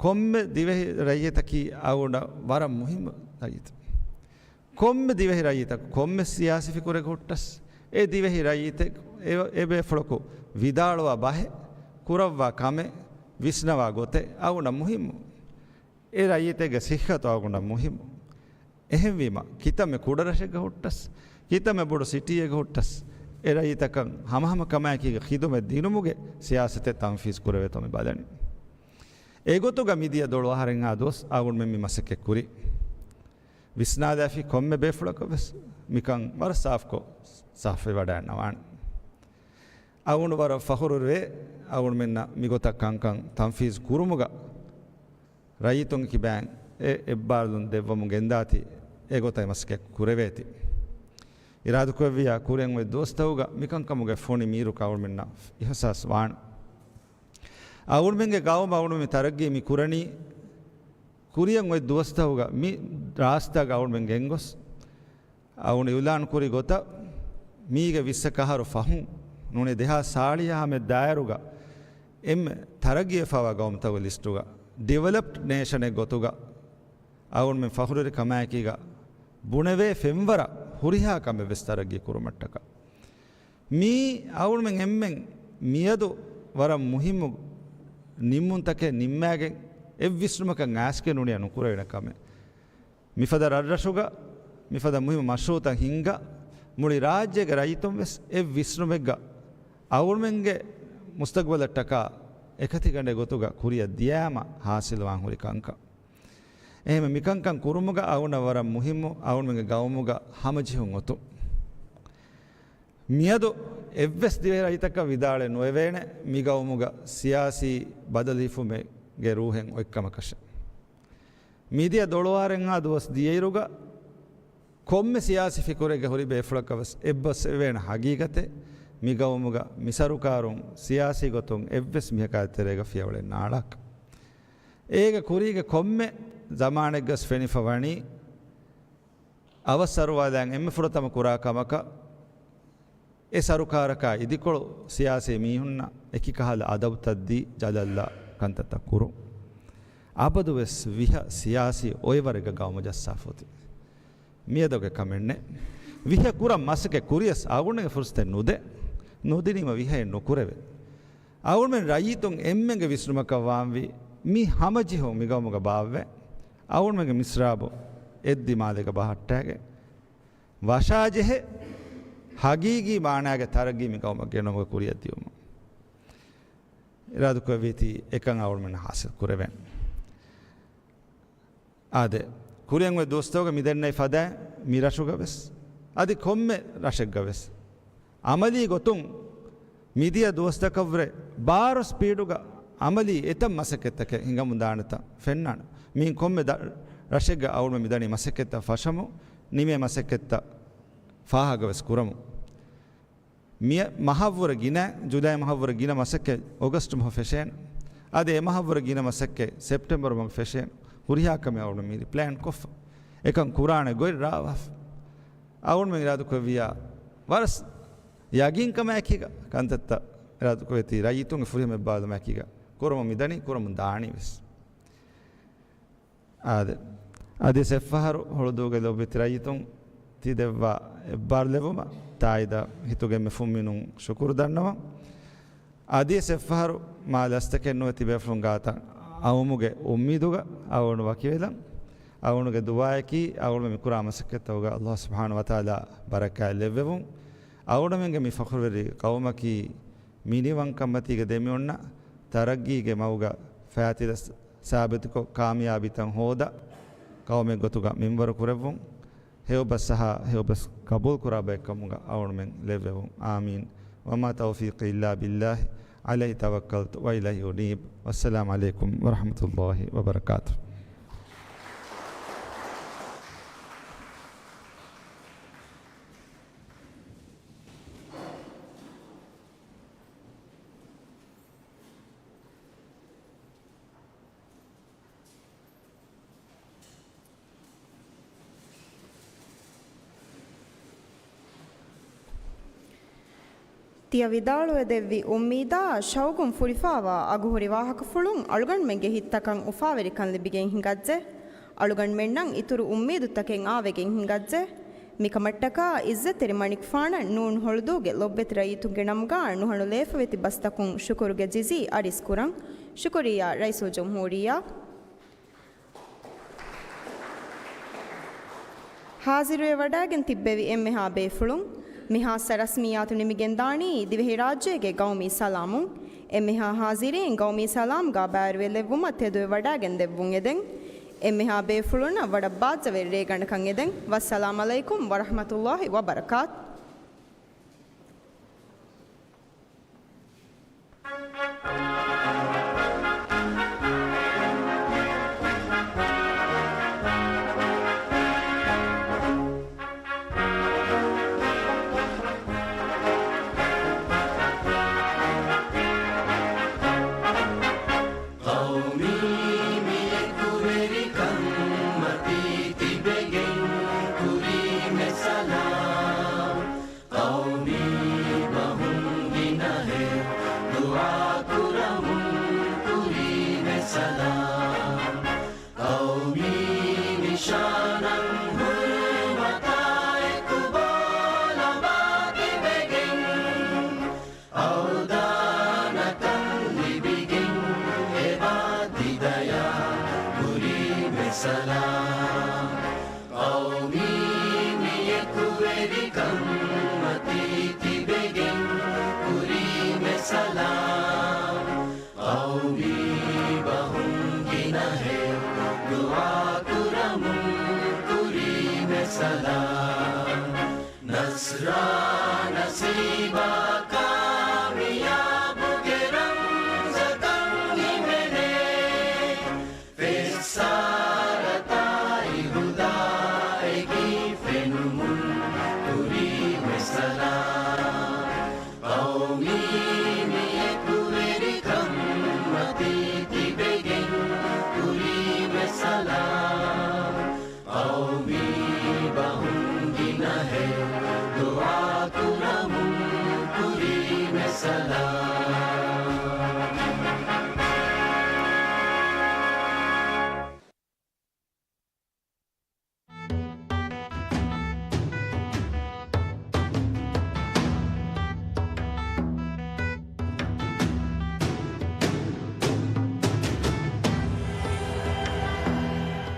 ކޮންމެ ދިވެހި ރައްޔިތަކީ އަޅުގަނޑަށް ވަރަށް މުހިއްމު ރައްޔިތެއް. ކޮންމެ ދިވެހި ރައްޔިތަކު، ކޮންމެ ސިޔާސީ ފިކުރެއް ހުއްޓަސް، އެ ދިވެހި ރައްޔިތެއް އެ، އެ ބޭފުޅަކު ވިދާޅުވާ ބަހެއް، ކުރައްވާ ކަމެއް، ވިސްނަވާ ގޮތެއް އަޅުގަނޑަށް މުހިއްމު. އެ ރައްޔިތެއްގެ ސިއްހަތު އަޅުގަނޑަށް މުހިއްމު. އެހެންވީމަ، ކިތަންމެ ކުޑަ ރަށެއްގަ ހުއްޓަސް، ކިތަންމެ ބޮޑު ސިޓީއެއްގަ ހުއްޓަސް، އެ ރައްޔިތަކަށް ހަމަހަމަ ކަމާއެކީގަ ޚިދުމަތް ދިނުމުގެ ސިޔާސަތެއް ތަންފީޒް ކުރެވޭތޯ މި ބަލަނީ. އެގޮތުގަ މިދިޔަ ދޮޅު އަހަރެއްހާ ދުވަސް އަޅުގަނޑުމެން މި މަސައްކަތް ކުރީ. ވިސްނާލާފި ކޮންމެ ބޭފުޅަކަށް ވެސް މިކަން ވަރަށް ސާފްކޮށް ސާފުވެވަޑައިގަންނަވާނެ. އަޅުގަނޑު ވަރަށް ފަޚުރުވެ، އަޅުގަނޑުމެންނަށް މިގޮތަށް ކަންކަން ތަންފީޒް ކުރުމުގަ ރައްޔިތުންގެ ކިބައިން އެ އެއްބާރުލުން ދެއްވަމުން ގެންދާތީ، އެގޮތަށް މަސައްކަތް ކުރެވޭތީ. އިރާދަކުރެއްވިއްޔާ ކުރިއަށް އޮތް ދުވަސްތަކުގަ މިކަންކަމުގެ ފޮނި މީރުކަން އަޅުމެންނަށް އިހުސާސް ވާނެ. އަޅުމެންގެ ގައުމަށް އަޅުމެން މި ތަރައްގީ މި ކުރަނީ ކުރިއަށް އޮތް ދުވަސްތަކުގަ މި ރާސްތާގަ އަޅުމެން ގެންގޮސް، އަޅުގަނޑު އިއުލާން ކުރި ގޮތަށް މީގެ ވިއްސަ އަހަރު ފަހުން ނޫނީ ދެހާސް ސާޅީސް ހަމަ ދާއިރުގަ އެންމެ ތަރައްގީވެފައިވާ ގައުމުތަކުގެ ލިސްޓުގަ ޑިވެލޮޕްޑް ނޭޝަނެއް ގޮތުގަ އަޅުގަނޑުމެން ފަޚުރުވެރިކަމާއެކީގަ ބުނެވޭ ފެންވަރަށް ހުރިހާ ކަމެއް ވެސް ތަރައްގީ ކުރުމަށްޓަކާ. މީ އަޅުގަނޑުމެން އެންމެން މިއަދު ވަރަށް މުހިއްމު ނިންމުންތަކެއް ނިންމާގެން އެއްވިސްނުމަކަށް އައިސްގެން ނޫނީ ނުކުރެވޭނެ ކަމެއް. މިފަދަ ރަށްރަށުގަ މިފަދަ މުހިއްމު މަޝްރޫޢުތައް ހިންގާ، މުޅި ރާއްޖޭގެ ރައްޔިތުން ވެސް އެއްވިސްނުމެއްގަ އަޅުގަނޑުމެންގެ މުސްތަގުބަލަށްޓަކާ އެކަތިގަނޑެއް ގޮތުގަ ކުރިއަށް ދިޔާމަ ހާސިލްވާން ހުރި ކަންކަން. އެހެން މިކަންކަން ކުރުމުގަ އަޅުގަނޑަށް ވަރަށް މުހިއްމު އަޅުގަނޑުމެންގެ ގައުމުގަ ހަމަޖެހުން އޮތުން. މިއަދު އެއްވެސް ދިވެހި ރައްޔިތަކަށް ވިދާޅެއް ނުވެވޭނެ މި ގައުމުގަ ސިޔާސީ ބަދަލު ހިފުމެއްގެ ރޫހެއް އޮތްކަމަކަށެއް. މިދިޔަ ދޮޅުވާރަށް އައި ދުވަސް ދިޔައިރުގަ ކޮންމެ ސިޔާސީ ފިކުރެއްގެ ހުރި ބޭފުޅަކަށް ވެސް އެއްބަސްވެވޭނެ ހަގީގަތެއް މި ގައުމުގަ މި ސަރުކާރުން ސިޔާސީ ގޮތުން އެއްވެސް މީހަކާ ތެރޭގަ ފިޔަވަޅެއް ނާޅާކަށް. އޭގެ ކުރީގެ ކޮންމެ ޒަމާނެއްގަސް ފެނިފަ ވަނީ އަވަސް އަރުވާލާން އެންމެ ފުރަތަމަ ކުރާ ކަމަކަށް އެ ސަރުކާރަކާ އިދިކޮޅު ސިޔާސީ މީހުންނަށް އެކި ކަހަލަ އަދަބުތައްދީ ޖަލަށްލާ ކަންތައްތައް ކުރުން. އަބަދުވެސް ވިހަ ސިޔާސީ އޮއެވަރެއްގަ ގައުމު ޖައްސާފަ އޮތީ. މިއަދުގެ ކަމެއްނެއް. ވިހަ ކުރަން މަސައްކަތް ކުރިޔަސް އަޅުގަނޑުގެ ފުރުސަތެއް ނުދޭ. ނުދިނީމަ ވިހައެއް ނުކުރެވޭ. އަޅުގަނޑުމެން ރައްޔިތުން އެންމެންގެ ވިސްނުމަކަށް ވާންވީ މި ހަމަޖެހުން މި ގައުމުގަ ބާއްވޭ. އަޅުގަނޑުމެންގެ މިސްރާބު އެއްދިމާލެއްގަ ބަހައްޓާގެން ވަށާޖެހޭ ހަގީގީ މާނާގެ ތަރައްގީ މި ގައުމަށް ގެނައުމުގެ ކުރިއަށް ދިޔުމަށް އިރާދަކުރެއްވީތީ އެކަން އަޅުގަނޑުމެން ހާސިލް ކުރެވޭނެ. އާދެ، ކުރިއަށް އޮތް ދުވަސްތަކުގަ މިދެންނެވި ފަދައިން މި ރަށުގަ ވެސް، އަދި ކޮންމެ ރަށެއްގަ ވެސް، އަމަލީ ގޮތުން މިދިޔަ ދުވަސްތަކަށްވުރެ ބާރު ސްޕީޑުގަ އަމަލީ އެތައް މަސައްކަތްތަކެއް ހިނގަމުން ދާނެތަ ފެންނާނެ. މިއިން ކޮންމެ ދަ-، ރަށެއްގަ އަޅުމެން މިދަނީ މަސައްކަތްތައް ފަށަމުން، ނިމޭ މަސައްކަތްތައް ފާހަގަވެސް ކުރަމުން. މި މަހަށްވުރެ ގިނަ، ޖުލައި މަހަށްވުރެ ގިނަ މަސައްކަތް އޮގަސްޓް މަހު ފެށޭނެ. އަދި އެ މަހަށްވުރެ ގިނަ މަސައްކަތް ސެޕްޓެމްބަރު މަހު ފެށޭނެ. ހުރިހާ ކަމެއް އަޅުމެން މި ޕްލޭން ކޮށްފަ. އެކަން ކުރާނެ ގޮތް ރާވާފަ. އަޅުމެން އިރާދަކުރެއްވިއްޔާ ވަރަސް ޔަގީންކަމާއެކީގަ ކަންތައްތައް އިރާދަކުރެއްވީތީ ރައްޔިތުންގެ ފުރިހަމަ އެއްބާރުލުމާއެކީގަ ކުރަމުން މިދަނީ، ކުރަމުން ދާނީ ވެސް. އާދެ، އަދި އެއްފަހަރު ހޮޅުދޫގެ ލޮބުވެތި ރައްޔިތުން ތި ދެއްވާ އެއްބާރުލެވުމަށް ތާއީދަށް ހިތުގެ އެންމެ ފުންމިނުން ޝުކުރު ދަންނަވަން. އަދި އެއްފަހަރު މާ ލަސްތަކެއް ނުވެ ތިބޭފުޅުން ގާތަށް އައުމުގެ އުއްމީދުގަ އަޅުގަނޑު ވަކިވެލަން. އަޅުގަނޑުގެ ދުޢާއަކީ އަޅުގަނޑު މި ކުރާ މަސައްކަތްތަކުގަ ﷲ ސުބްޙާނަހޫ ވަތަޢާލާ ބަރަކާތް ލެއްވެވުން. އަޅުގަނޑުމެންގެ މި ފަޚުރުވެރި ޤައުމަކީ މިނިވަންކަންމަތީގަ ދެމިއޮންނަ ތަރައްގީގެ މަގުގަ ފައިތިލަސް ސާބިތުކޮށް، ކާމިޔާބީތައް ހޯދާ ޤައުމެއް ގޮތުގަ މިންވަރު ކުރެއްވުން. ހެޔޮބަސް އަހާ، ހެޔޮބަސް ޤަބޫލުކުރާ ބައެއްކަމުގަ އަޅުގަނޑުމެން ލެއްވެވުން. އާމީން. وما توفيقي إلا بالله، عليه توكلت وإليه أنيب. والسلام عليكم ورحمة الله وبركاته. ތިޔަ ވިދާޅުވެދެއްވި އުއްމީދާ ޝައުގުން ފުރިފާވާ އަގުހުރި ވާހަކަފުޅުން އަޅުގަނޑުމެންގެ ހިތްތަކަށް އުފާވެރިކަން ލިބިގެން ހިނގައްޖެ. އަޅުގަނޑުމެންނަށް އިތުރު އުއްމީދުތަކެއް އާވެގެން ހިނގައްޖެ. މިކަމަށްޓަކާ އިއްޒަތްތެރި މަނިކުފާނަށް ނޫން ހޮޅުދޫގެ ލޮބުވެތި ރައްޔިތުންގެ ނަމުގަ ނުހަނު ލޭފަވެތި ބަސްތަކުން ޝުކުރުގެ ޖިޒީ އަރިސް ކުރަން. ޝުކުރިއްޔާ ރައީސުލްޖުމްހޫރިއްޔާ. ހާޒިރުވެ ވަޑައިގެން ތިއްބެވި އެންމެހާ ބޭފުޅުން، މި ހާއްސަ ރަސްމިއްޔާތު ނިމިގެންދާނީ ދިވެހިރާއްޖޭގެ ގައުމީ ސަލާމުން. އެންމެހާ ހާޒިރީން ގައުމީ ސަލާމްގާ ބައިވެރިވެލެއްވުމަށް ތެދުވެ ވަޑައިގެން ދެއްވުން އެދެން. އެންމެހާ ބޭފުޅުންނަށް ވަރަށް ބާއްޖަވެރި ރޭގަނޑަކަށް އެދެން. ވައްސަލާމް ޢަލައިކުމް ވަރަޙްމަތުﷲި ވަބަރަކާތު. މީ މި އެކުވެރިކަން މަތީ ތިބެގެން ކުރީމެ ސަލާމް. ޤައުމީ ބަހުން ގިނަހެއް ދުޢާ ކުރަމުން ކުރީމެ ސަލާމް. ޤައުމީ ނިޝާނަށް ހުރުމަތާ އެކުބޯ ލަބާ ތިބެގެން، އަވްދާނަކަން ލިބިގެން އެބާ ތި ދަޔާ ކުރީމެ ސަލާމް. ޤައުމީ މި އެކުވެރިކަން މަތީ ތިބެގެން ކުރީމެ ސަލާމް. ޤައުމީ ބަހުން ގިނަހެއް ދުޢާ ކުރަމުން ކުރީމެ ސަލާމް. ނަޞްރާ ނަސީބާ ކާމިޔާބުގެ ރަމްޒަކަށް ހިމެނޭ. ފެއްސާރަތާއި ހުދާއެކީ ފެނުމުން ކުރީމެ ސަލާމް. ޤައުމީ މި އެކުވެރިކަން މަތީ ތިބެގެން ކުރީމެ ސަލާމް. ޤައުމީ ބަހުން ގިނަހެއް ދުޢާ ކުރަ